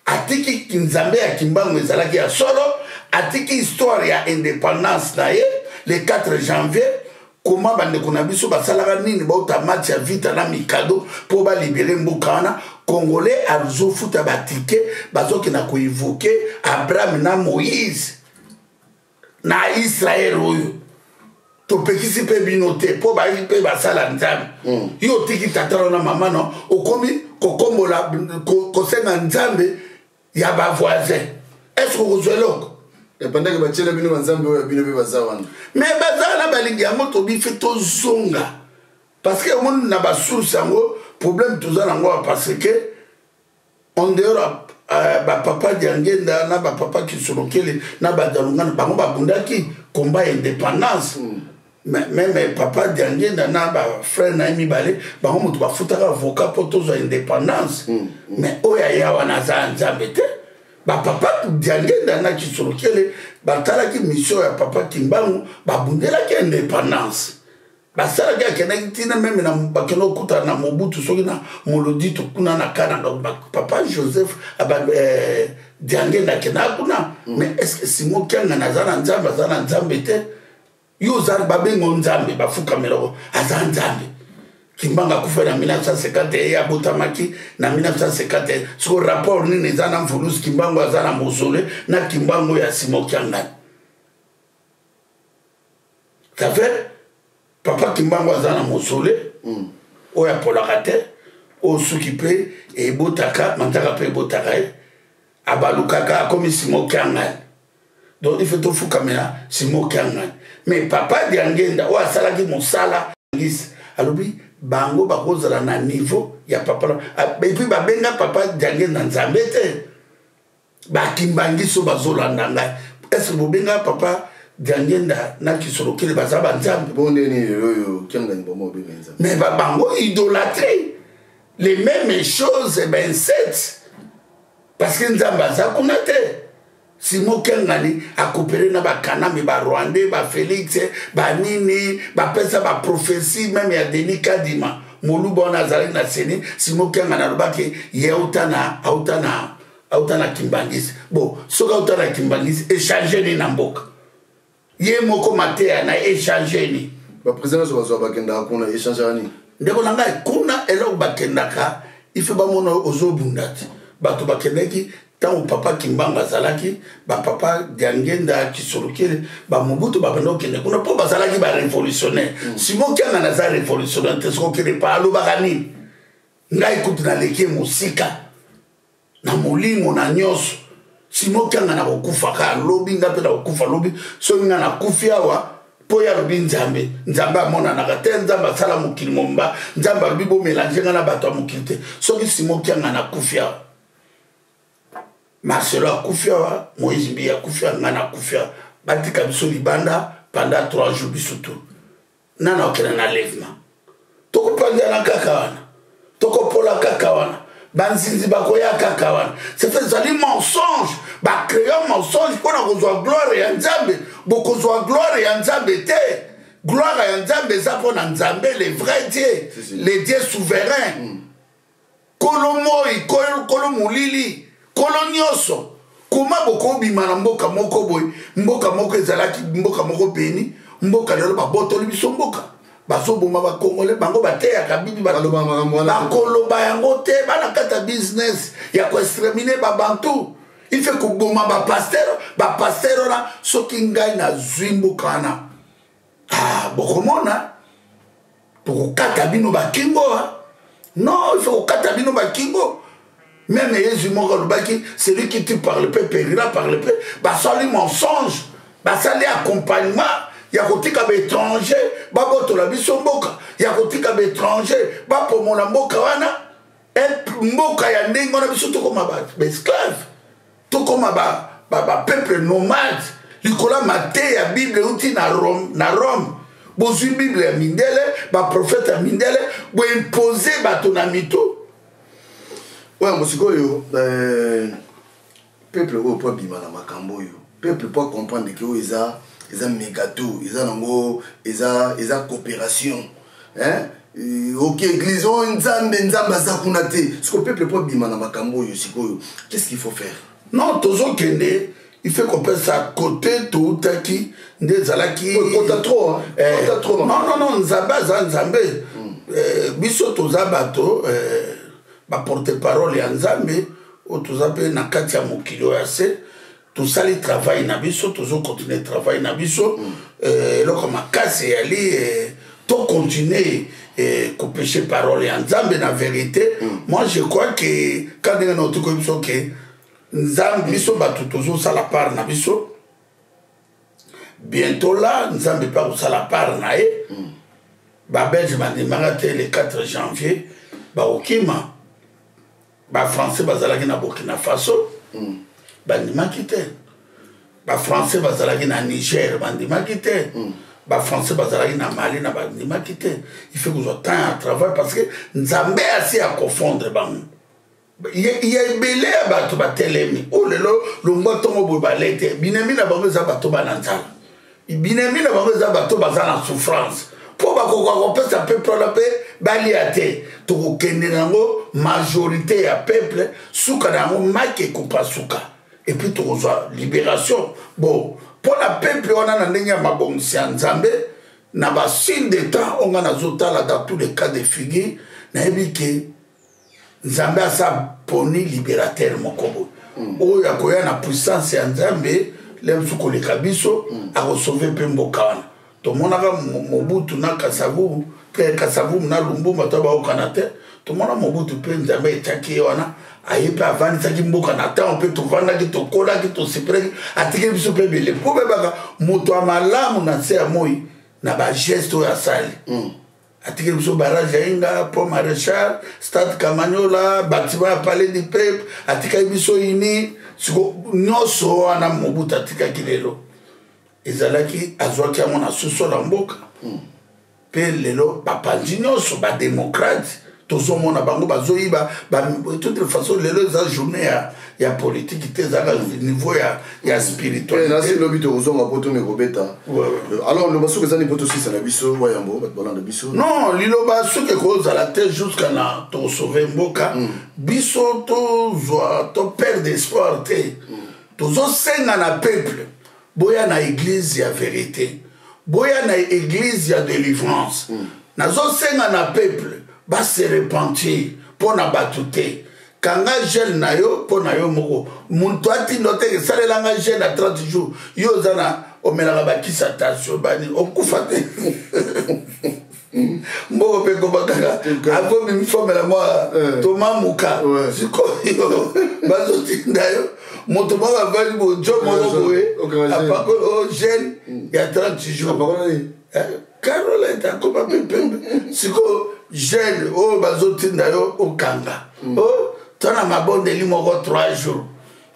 atiki Nzambe ya Kimbangu ezalaki ya solo, atiki histoire ya indépendance na ye le 4 janvier. Koma bandeko na biso basalaka nini? Bauta match ya Vita na Mikado mpo balibérer mboka wana. Congolais azofuta batike, bazokenda koinvoquer Abraham na Moïse na Israel. Oyo topekisi mpe bino te mpo bayaki mpe basala Nzambe. Yo otiki tata na mama no, okomi kokombola, kosenga Nzambe ya bavoisin. Est ce okozwa eloko? Epandaki batiela bino banzambe oyo ya bino mpe baza wana. Mais baza wana, balingi yango. Tobife tozonga, parce que omoni na basource yango problème toza nango, parce que en dehors bapapa Diangenda na bapapa Kisolokele na Badalungana, bango babundaki combat ya indépendance. Même papa Diangenda na bafrère na ye mibale, bango moto bafutaka avocat mpo tozwa indépendance. Mais oyo aya wana aza ya Nzambe te. Bapapa Diangenda na Kisolokele batalaki mission ya papa Kimbangu, babundelaki indépendance, basalaki, akendaki ntina même na bakende kokutana na Mobutu, soki na Molodito kuna na Kananga. Papa Joseph Diangenda akendaka kuna. Mais est ce que Simo Kiangana aza na Nzambe? Aza na Nzambe te. Yo oza babengo Nzambe, bafukamelako, aza Nzambe. Kimbangu akufa na 1951, abotamaki na 1951. Siko rapport nini eza na Mvuluzi Kimbangu aza na mausolée na Kimbangu ya Simo Kiangani? Ça fait papa Kimbangu aza na mausolée oyo apolaka te, oyo suki mpe ebotaka, manzaka mpe ebotaka ye, abalukaka, akomi Simo Kiangani. Donc il faut tofukamela Simo Kiangani. Mais papa Diangenda oyo asalaki mosala ngisi, alobi bango bakozala na niveau ya papa. Et puis babenga papa Diangenda Nzambe te. Bakimbangi so bazolanda ngai, est ce que bobenga papa Diangenda na Kisolokele baza banzambe? Bon, ndeni lelo oyo Kiangani bango babenga Nzambe? Mais bango idolâtrie, les mêmes choses, 27, parce que Nzambe aza kuna te. Simo Kiangani akopere na bakanami, barwandais, bafélix, banini, bapesa baprophétie. Même ya Denis Kadima, moluba wana azalaki na seni, Simo Kiangani alobaki ye auta na Kimbangisi. Bon, soki auta na Kimbangisi, échange nini na mboka? Ye moko mateya na échange nini? Baprésident nyonso bazwa, bakendaka kuna, échangeaka nini? Ndeko na ngai, kuna eloko bakendaka, ife bamona ozobunda te. Bato bakendaki ntango papa Kimbangu azalaki, bapapa Diangenda, Kisolokele, bamobutu babanda kokende kuna mpo bazalaki barévolutionnaire. Simo Kiangani aza révolutionnaire te. Soki okende pa, alobaka nini? Ngai kutu naleki ye mosika na molimo na nyonso. Simo Kiangani akokufaka alobi, nga mpe nakokufa lobi. Soki nga nakufi awa, mpo ye alobi Nzambe, Nzambe amonanaka te, Nzambe asala mokili momba, Nzambe alobi bomélanger nga na bato ya mokili te. Soki Simo Kiangani akufi awa, Marcelo akufi awa, Moïse Mbiye akufi awa, ngai nakufi awa, batika biso libanda pendant 3 jours, biso tu nana okende na lèvement, tokopanzana kaka wana, tokopola kaka wana. Banzinzi bakoya kaka wana. C'est ezali mensonge, bacréa mensonge mpo na kozwa gloire ya Nzambe. Bokozwa gloire ya Nzambe te. Gloire ya Nzambe eza mpo na Nzambe, le vrai Dieu, le Dieu souverain. Kolo moi, kolo molili, kolo nyonso. Koma bokobima na mboka moko boye, mboka moko ezalaki mboka moko beni, mboka lelo babotoli biso mboka, bazoboma bakongole. Bango bateyaka bibi, bakoloba yango te. Bana kati ya business ya koexterminer babantu, il faut koboma bapasteur. Bapasteur wana, soki ngai nazwi mboka wana, ah, bokomona, tokokata bino bakingo. Non, il faut kokata bino bakingo. Même Yesu moko alobaki: celui qui tue par l'épée périra par l'épée. Basali mensonge, basali accompagnement ya kotika baétranger babotola biso mboka, ya kotika baétranger bapomola mboka wana. Mboka ya ndenge wana, biso tokóma baesclave, tokóma bapeuple nomade likolo ya mateya ya Bible euti na Rome. Na Rome bozwi Bible ya mindele, baprofete ya mindele, boimpose bato na mito. Oyo sikoyo, peuple oyo, po abima na makambo oyo, peuple po acomprendre ke oyo eza mégato, eza nango, eza coopération, hein? Ok, église oyo, Nzambe, Nzambe aza kuna te. Sikoyo peuple po abima na makambo oyo sikoyo, qu'est-ce qu'il faut faire? Non, tozokende, il faut kopesa côté toutaki nde ezalaki. Kota trop. Trop. Non, non, non, Nzambe aza Nzambe. Biso toza bato baporte parole ya Nzambe oyo toza mpe na kati ya mokili oyo ya se. Tosali travail na biso, tozocontinue travail na biso. Eloko makasi eyali tocontinue koprêcher parole ya Nzambe na vérité. Moi, je crois que ka ndenge na otokoyi biso ke Nzambe, biso bato tozosala part na biso. Bientôt là, Nzambe mpe akosala part na ye. Babelge bandimaka te, le 4 janvier bakokima. Bafrançais bazalaki na Burkina Faso, bandimaki te. Bafrançais bazalaki na Niger, bandimaki te. Bafrançais bazalaki na Mali na bandimaki te. Il faut kozwa temps ya travail, parce que Nzambe asi aconfondre bango. Ya ebele ya bato batelemi oyo lelo, longwa ntongo boye bale te. Binemi na bango eza bato bana nzala, binemi na bango eza bato baza na souffrance, mpo bakoka kopesa peuple wana mpe balia te. Tokokende nango, majorité ya peuple, suka na yango maki ekopasuka, et puis tokozwa libération. Bon, mpo na peuple wana, na ndenge ya mabongisi ya Nzambe, na basigne de temps oyo nga nazotala, dans tous les cas de figure, nayebi ke Nzambe aza poni libérateur moko boye oyo akoya na puissance ya Nzambe le mosusu koleka biso, akosauve mpe mboka wana. Tomonaka Mobutu na Kasavubu mpe Kasavubu na Lumbumba to baokana te. Tomona Mobutu mpe, Nzambe etiaki ye wana, aye mpe avandisaki mboka na ntango mpe tovandaki, tokolaki, tosepelaki, atikeli biso mpe ebele. Mpo bebaka moto ya malamu na nse ya moi na bageste oyo asali, atikeli biso barrage ya Inga, pont Maréchal, stade Kamanyola, bâtiment ya Palais du Peuple, atikaki biso ini. Siko nyonso wana Mobutu atikaki lelo, ezalaki azwaki yango na suso na mboka. Mpe lelo bapanzi nyonso, badémocrate, tozomona bango bazoyiba. Toute façon, lelo eza journée ya politique te, ezalaka niveau ya spiritualité. Lobi tokozonga po tome kobeta. Alors, loba soki eza ni po tosisa na biso, wayambo bato balanda biso. Non, liloba soki ekozala te jusqu'à na tosauve mboka. Biso tozwa, toperdre espoir te. Tozosenga na peuple: boya na église ya vérité, boya na église ya délivrance. Nazosenga na peuple base repentir mpo na bato te. Kanga jeûne na yo mpo na yo moko. Moto atindo te, esalelanga jeûne na 30 jours. Yo oza na omelaka bakisa tension, bani okufa te. Mboko mpe ekoma kaka akomi mifomela mwa tomamuka. Sikoyo bazotinda yo, moto moko avandi bojo moko boye, apakoli o jeûne ya 30 jours. Caroline akoma mpe pembe. Sikoyo jeûne oyo bazotinda yo okanga o to na mabondeli moko 3 jours,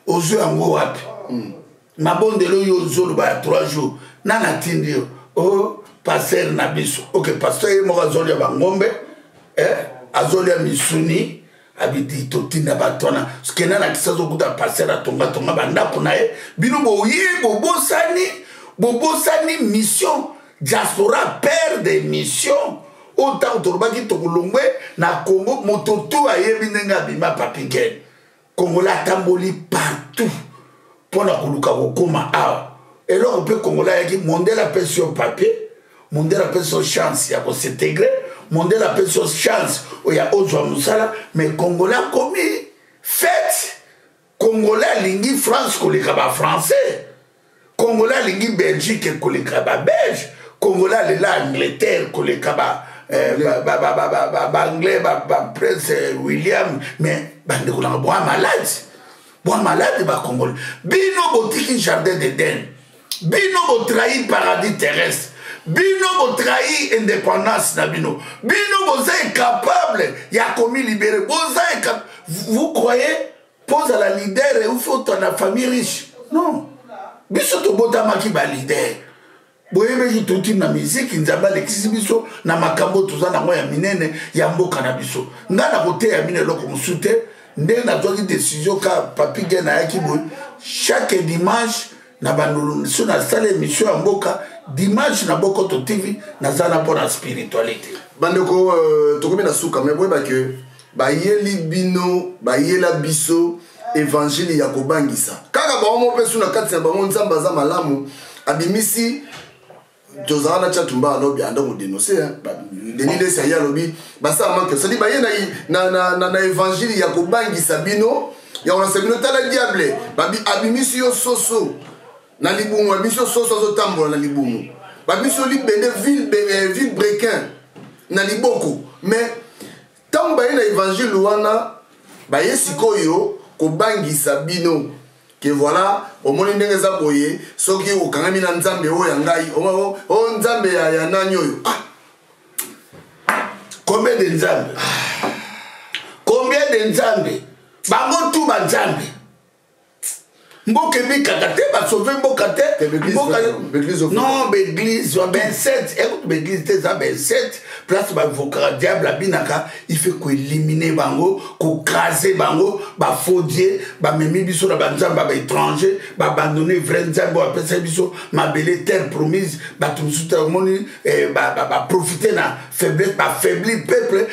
ozwi yango wapi? Mabondeli oyo ozoloba ya 3 jours, nani atindi yo? O pasteur na biso. Ok, pasteur ye moko azolia bangombe, azolia misuni. Abidi totinda bato wana kenda na kisasa okuta paster atongatonga bandako na ye. Bino boye bobosani, bobosani mission diaspora, père de mission oyo ntango tolobaki tokolongwe na Congo, moto tu ayebi ndenge abima. Papi Gen Congolais atamboli partout mpo na koluka kokóma awa. Eloko mpe Congolais ayaki, mondele apesi yo papier, mondele apesi yo chance ya kos'intégrer, mondele apesi yo chance oya ozwa mosala, mais Congolais akomi fête. Congolais alingi France koleka Bafrançais, Congolais alingi Belgique koleka Babelge, Congolais alela Angleterre koleka Baanglais, baprince William. Mais bandeko nanga, boa malade, boa malade. Bacongolais, bino botiki jardin d'Eden, bino botrahi paradis terrestre, bino botrahi indépendance na bino. Bino boza incapable ya komilibérer, boza. Vous croyez mpo ozala leader eufi ota na famille riche? Non, biso tobotamaki baleader. Boyebeki touti na miziki. Nzambe alekisi biso na makambo toza nango ya minene ya mboka na biso. Ngai na koteya bino eloko mosusu te. Ndenge nazwaki décision ka Papi Gen ayaki boye, chaque dimanche na bandolo so nasala émission ya mboka dimanche na Bokoto TV, naza na mpo na spiritualité. Bandeko, tokomi na suka, me boyeba ke bayeli bino, bayela biso évangile ya kobangisa kaka bango moko mpe su na kati na bango. Nzambe aza malamu, abimisi tozala na Tshatumba, alobi anda kodénoncer. Denis Lesi aye alobi basala manque, c'est-à-dire baye na évangile ya kobangisa bino, ya kolakisa bino tala diable abimisi yo soso na libumu, abimisi yo soso azotambola na libumu, babimisi yo libende ville brequin na liboko. Mais ntango baye na évangile wana, baye sikoyo kobangisa bino ke voilà, omoni ndenge eza boye, soki okangami na Nzambe oyo ya ngai, oyo Nzambe ya nani oyo, ah! Combien de Nzambe? Combien de Nzambe? Bango tu banzambe. Mboka ebikaka te, basauve mboka te. Non, baeglise 27 ekutu, baeglise te, eza 27 place bavokaka diable, abinaka. Il faut koéliminer bango, kocraser bango, bafaux dieu bamemi biso na banzambe ya baétranger, baabandonner vrai Nzambe oyo apesa biso mabele, terre promise. Bato mosusu te omoni baprofite na faiblesse, bafaiblir peuple,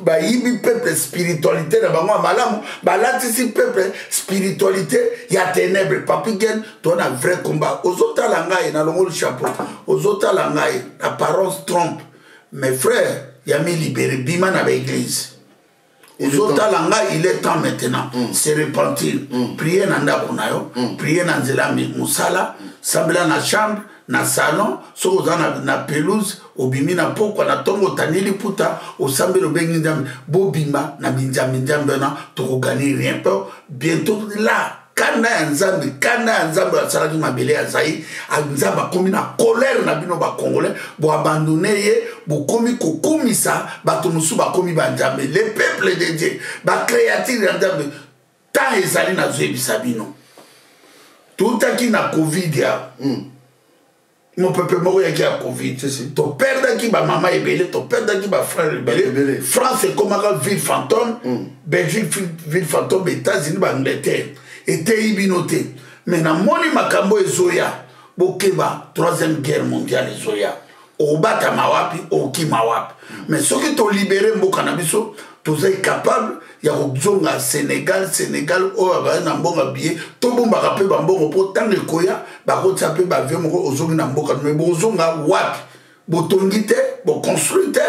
bayibi peuple spiritualité na bango ya malamu, balatisi peuple spiritualité ya ténèbre. Papi Gen, to na vrai combat. Ozotala ngai, nalongoli chapeau, ozotala ngai, apparence trompe. Mes frères ya milibéré, bima na baeglise. Ozotala ngai, il est temps maintenant se repentir. Prier na ndako na yo, prier na nzela mosala, sambela na chambre, na salon. Soki oza na pelouse, obimi na pokwa, na ntongo otandi liputa, osambeli, obengi Nzambe. Bobima na binzambi nzambe wana, tokogagner rien. Mpo bientôt là, kanda ya Nzambe, kanda ya Nzambe asalaki mabele ya Zai. Nzambe akomi na colère na bino Bacongolais. Boabandonner ye, bokomi kokumisa bato mosusu, bakomi banzambe. Le peuple de Dieu, bacréature ya Nzambe, temps ezali. Nazoyebisa bino, toutaki na Covid ya mopepe moko yaki ya Covid, toperdaki bamama ebele, toperdaki bafrère ebele. France ekomaka ville fantôme, Belgique ville fantôme, États-Unis, baAngleterre. Eteyi bino te. Mais namoni makambo ezoya, bokeba, troisième guerre mondiale ezoya. Okobatama wapi? Okima wapi? Mais soki tolibérer mboka na biso, toza capable ya kozonga Sénégal. Sénégal oyo abali na mbongo billet, tobombaka mpe bambongo mpo ntango ekoya bakotia mpe baavion moko, ozongi na mboka. Mais bozonga wapi? Botongi te, boconstruire te,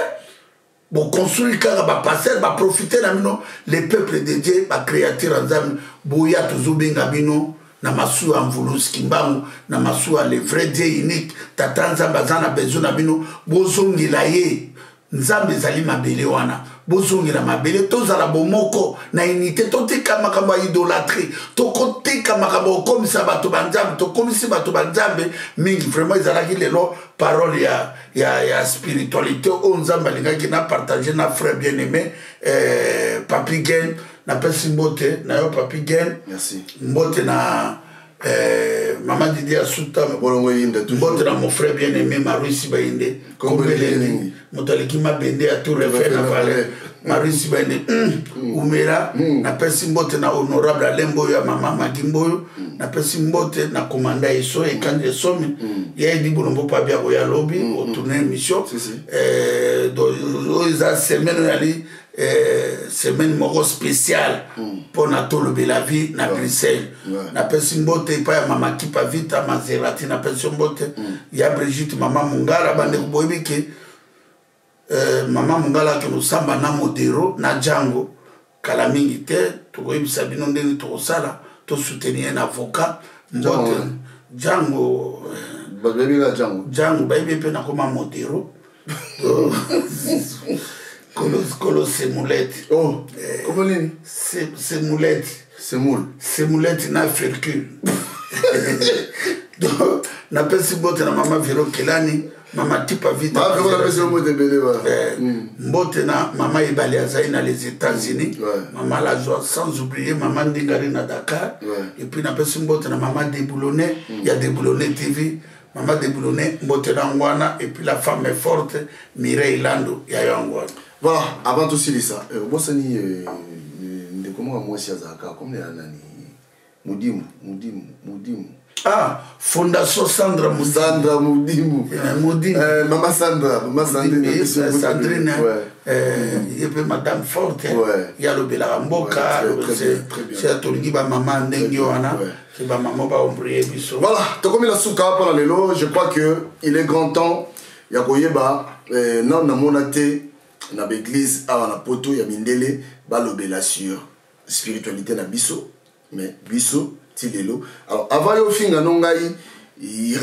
boconstruire kaka bapasteur, baprofite na bino. Le peuple de Dieu, bacréature ya Nzambe, boya, tozobenga bino na masuwa ya Mvuluzi Kimbangu, na masuwa le vrai Dieu unique. Tata Nzambe aza na besoin na bino. Bozongela ye. Nzambe ezali mabele wana, bozongela mabele, tozala bomoko na unité, totika makambo ya idolâtrie, tokotika makambo kokomisa bato banzambe. Tokomisi bato banzambe mingi. Vraiment, ezalaki lelo parole ya spiritualité oyo Nzambe alingaki na partage na frère bien aimé Papi Gen. Napesi mbote na yo, Papi Gen. Merci. Mbote na Eh, mama Didi Asuta bolongo yinda mbote na mon frère bien aimé Maruisi Bayende kombeleni moto aleki mabende ya Tour Eiffel na valeur Maruisi Bayende umela napesi mbote na honorable Alain Mboyo ya mama Magi Mboyo napesi mbote na commanda Eso Ekandi Esomi ya Edi Bolombo Pabi akoya lobi otourne émission. Eh, donc oyo eza semaine oyo yali eh, semaine moko spéciale mpo na tolobela vie na Bruxelles. Napesi mbote epai ya mama Kipa Vita Maserati, napesi yo mbote ya Brigitte mama Mongala. Bandeko boyebi ke eh, mama Mongala akende kosamba na Modero na Django kala mingi te. Tokoyebisa bino ndenge tokosala tosoutenir ye na avocat. Mbote Django. Bayebi kaka Django. Django bayebi mpe nakoma Modero kolo kolo semulete. Oh, kombo nini? Semulete. Semoule. Semulete na fercule. Donc napesi mbote na mama Vero Kelani, mama Tipa Vita. Mama Vero, napesi yo mbote ebele ba. Eh, mbote na mama Ebale azali na les États-Unis, mama La Joie, sans oublier mama Ndingari na Dakar. Et puis napesi mbote na mama Deboulonné ya Deboulonné TV, mama Deboulonné, mbote na ngwana. Et puis la femme est forte, Mireille Lando ya yango wana. Voilà, avant tosilisa, obosani ndeko moko ya mwasi azalaka comme ya nani, Mudimu, Mudimu, Mudimu. Ah, Fondation Sandra Mudimu. Sandra Mudimu. Mudimu. Mama Sandra, mama Sandrine. Sandrine, ye mpe madame forte, ye alobelaka mboka. Se tolingi bamama ndenge wana, ke bamama baombrie biso. Voilà, tokomi na suka mpona lelo. Je crois que il est grand temps ya koyeba nano namona te na baeglise awa na poto ya mindele balobela sur spiritualité na biso, mais biso ti lelo. Alors avant yo finga no ngai,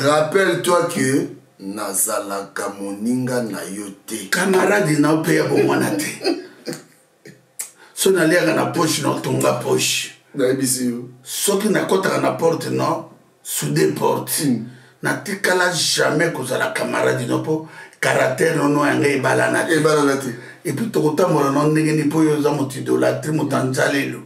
rappelle toi que nazalaka moninga na yo te. Camarade na yo mpe ya bomwana te. So naliaka na poche na otonga poche. Nayebisi yo. Soki nakɔtaka na porte no soude porte, natikala jamais kozala camarade no, mpo caractère nono yanga ebalana te. Ebalana te. Et puis tokotambola no ndenge nini? Mpo oyo oza moto idolâtre, moto anzalelo.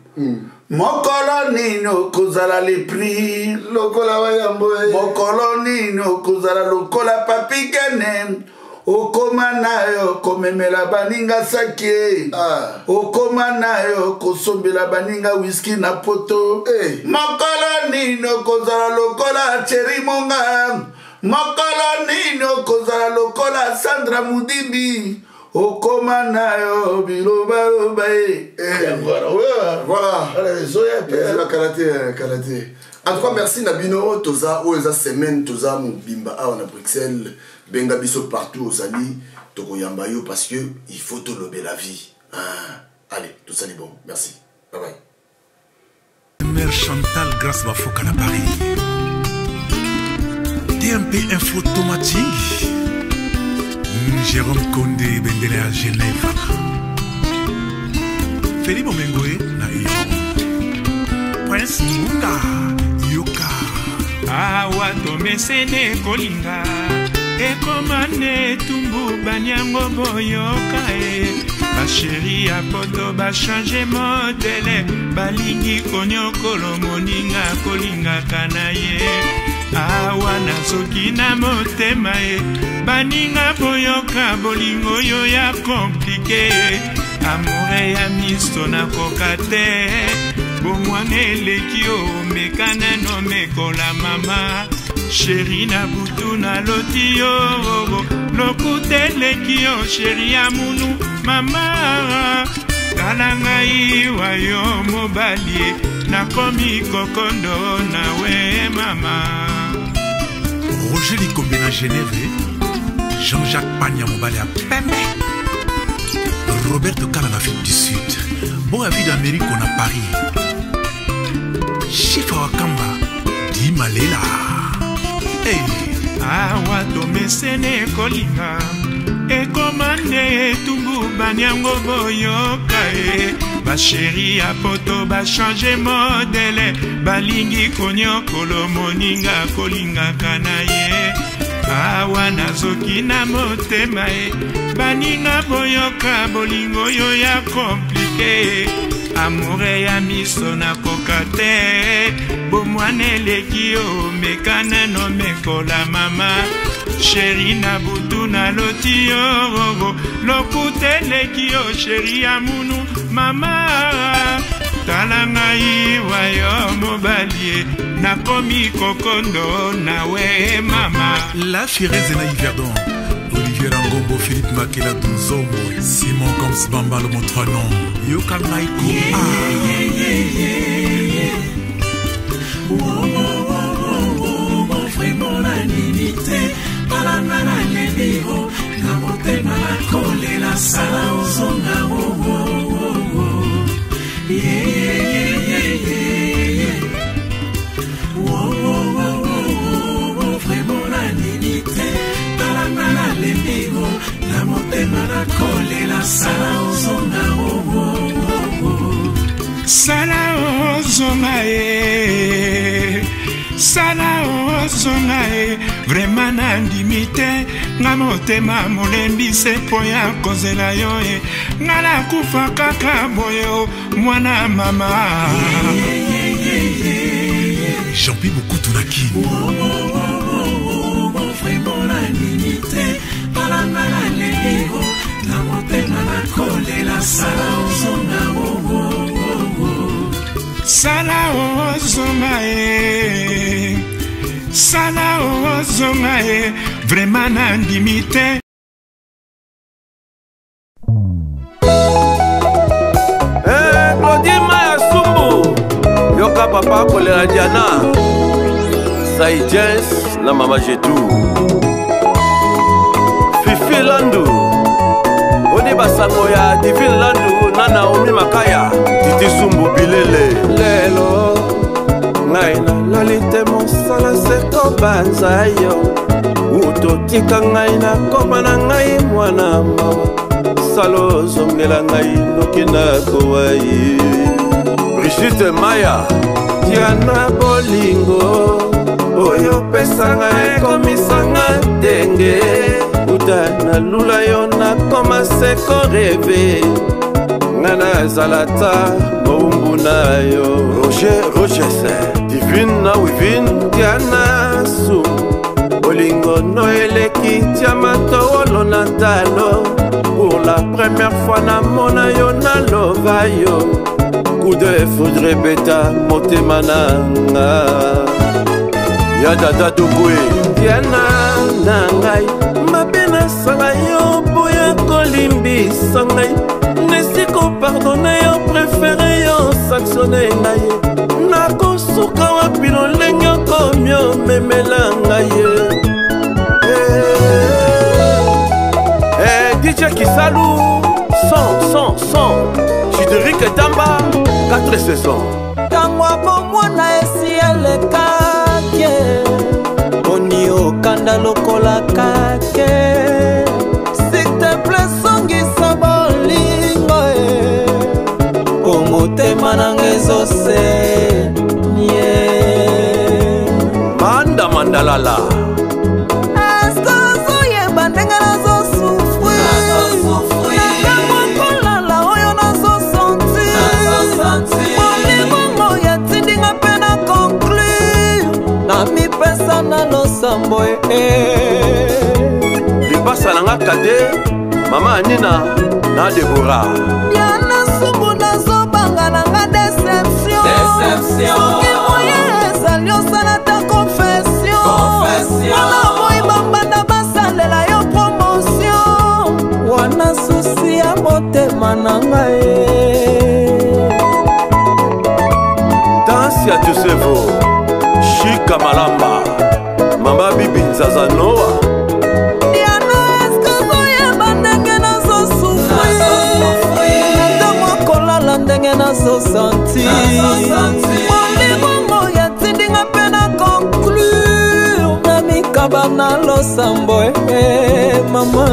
Mokolo nini okozala lepri lokola Wayambo? Mokolo nini okozala lokola Papi Gene? Okoma na yo komemela baninga saki, okoma na yo kosombela baninga whisky na poto. Mokolo nini okozala lokola Cheri Monga? Mokolo nini okozala lokola Sandra Mudimbi? Okoma na yo bilobaloba ye. Yango wana. Voilà. Ezoya mpe. Ezala kala te, kala te. En tout cas, merci na bino. Toza oyo eza semaine, toza mobimba awa na Bruxelles. Benga biso partout ozali, tokoyamba yo, parce que il faut tolobela vie. Ah, allez, tosali bon, merci, bye bye. Mère Chantal Grâce Bafoka na Paris. TMP Info Tomating. Jérôme Condé Bendele à Genève. Félix Bomengoe na Iran. Prince Munga Yoka. Awa tomesene kolinga ekoma nde etumbu baniango boyoka e bachéri ya poto bachange modèle, balingi konyokolo moninga kolingaka na ye. Awa nazoki na motema e baninga boyoka bolingo oyo ya compliqué, amour ya miso nakoka te, bomwana eleki omeka nano mekola mama chéri na butu naloti yo lokuta eleki yo chéri ya munu mama tala ngai wa yo mobali nakomi kokondo nawe mama. Roger Likombe na Genève. Jean-Jacques Pagna mobali ya pembe. Roberto Kala na Afrique du Sud. Boya vie d'Amérique na Paris. Chifa Wakamba Di Malela. Hey. Awa tomesene kolinga ekoma nde etumbu baniango boyoka e bachéri ya poto bachange modèle, balingi konyokolo moninga kolingaka na ye. Awa nazoki na motema e baninga boyoka bolingo oyo ya compliqué. Amoure ya miso nakoka te. Bomwana eleki yo, meka nano mekola mama. Sheri na butu naloti yo, lokuta eleki yo, sheri ya munu mama. Tala ngai wa yo mobali, nakomi kokondo nawe mama. La Fireze na Yverdon, Olivier Rangombo, Philippe Makela Dunzombo, Simon Goms Bamba le trois noms, Yoka Maiko. Vraiment la limite, talanga na leliro, na motema nakolela sala ozonga oh oh oh oh. Yeah yeah yeah yeah yeah. Oh oh oh oh oh, vraiment la limite, talanga na leliro, na motema nakolela sala ozonga oh oh oh oh. Sala ozonga e, sala ozonga e, vraiment nandimi te, nga motema molembi se mpo ya kozela yo e, nga nakufa kaka boyo mwana mama. Jean-Pi Mokutu na Kin. Vraiment la limite, talanga na leliro, na motema nakolela sala ozonga oh oh oh oh. Sala ozonga e, sala ozonga e, vraiment nandimi te. Claudine Maya Sumbu, yoka papa kolela Diana, Sai Jens na mama Jetou, Fifi Landu, Oni basango ya Divine Landu na Naomi Makaya, Titi Sumbu Bilele. Lelo ngai nalali te mosala se kobanza yo, utotika ngai nakoma na ngai mwana mawa, salo ozongela ngai noki nakowa ye. Brigitte Maya, Diana bolingo oyo opesanga ekomisanga ndenge, uta nalula yo nakoma se koreve, nga nazala ta mowumbu na yo. Roger Rogers, Divine na Wivine, Diana Su, bolingo no eleki diama towolo na talo, pour la première fois namona yo nalova yo, coup de foudre ebeta motema na nga. Ya dada Dukwe, Diana na ngai, mabe nasala yo boya kolimbisa ngai, nesi kopardone yo, préféré yo sanctionne ngai, nakosuka wapi lolenge okomi omemela ngai. DJ Kisalu, 100, 100, 100, Chideric Tamba, 4 saisons. Tango bomwana esi elekaki, boni okanda lokola kake, s'il te plaît songisa bolingo e, po motema nanga ezosenye. Manda mandalala. Est-ce ozoyeba ndenge nazosouffrir? Natango kolala oyo nazosentir, bolingo yatindinga mpe na conclure, namipesa na losambo e. Lipasa nanga kade, mama Anina na Deborah. Diana Sumbu nazobanga nanga déception. Soki moye ezali osala ta confession. Wana boyi bambanda basalela yo promotion, wana susi ya motema na ngai. Danse ya Josevo, Shika Malamba, Mama Bibi Nzaza Noa. Diana, eske ozoyeba ndenge nazosouffrir? Natango kolala ndenge nazosentir, bolingo yatindinga mpe na conclure, na mikaba na losambo e mama.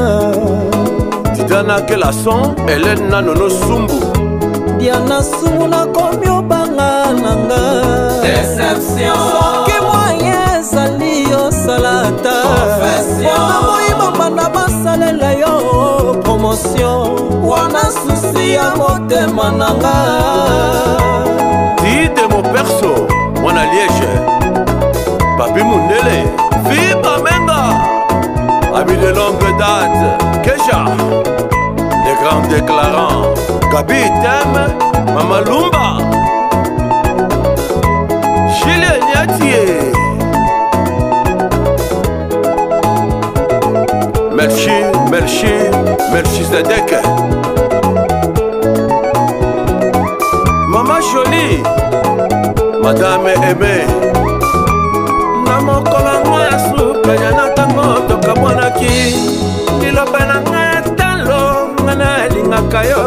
Diana Kelason, Hélène Nanono Sumbu. Diana Sumbu nakomi obanga nanga soki moyen ezali osala ta, mpona boyi bambanda basalela yo promotion. emotio wana susi ya motema na nga. Tide Moperso, mwana Liège, Papi Mundele, Fiba Menga, ami de longue date, Kesha, les grands déclarants, Gabi Tem, Mama Lumba, Julien Niatier. Merci, merci, merci Zedek. Mama Jolie, Madame Aimée. Na mokolo yango ya suka ya na ntango tokabwanaki, liloba na ngai ya talo, ngai nalingaka yo,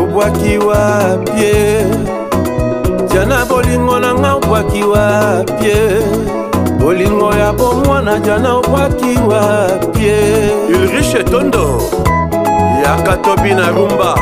obwaki wapie jana bolingo na ngai, obwaki wapie bolingo ya bomwana jana, obwaki wapie. Ulrich Tondo, yaka tobi na rumba.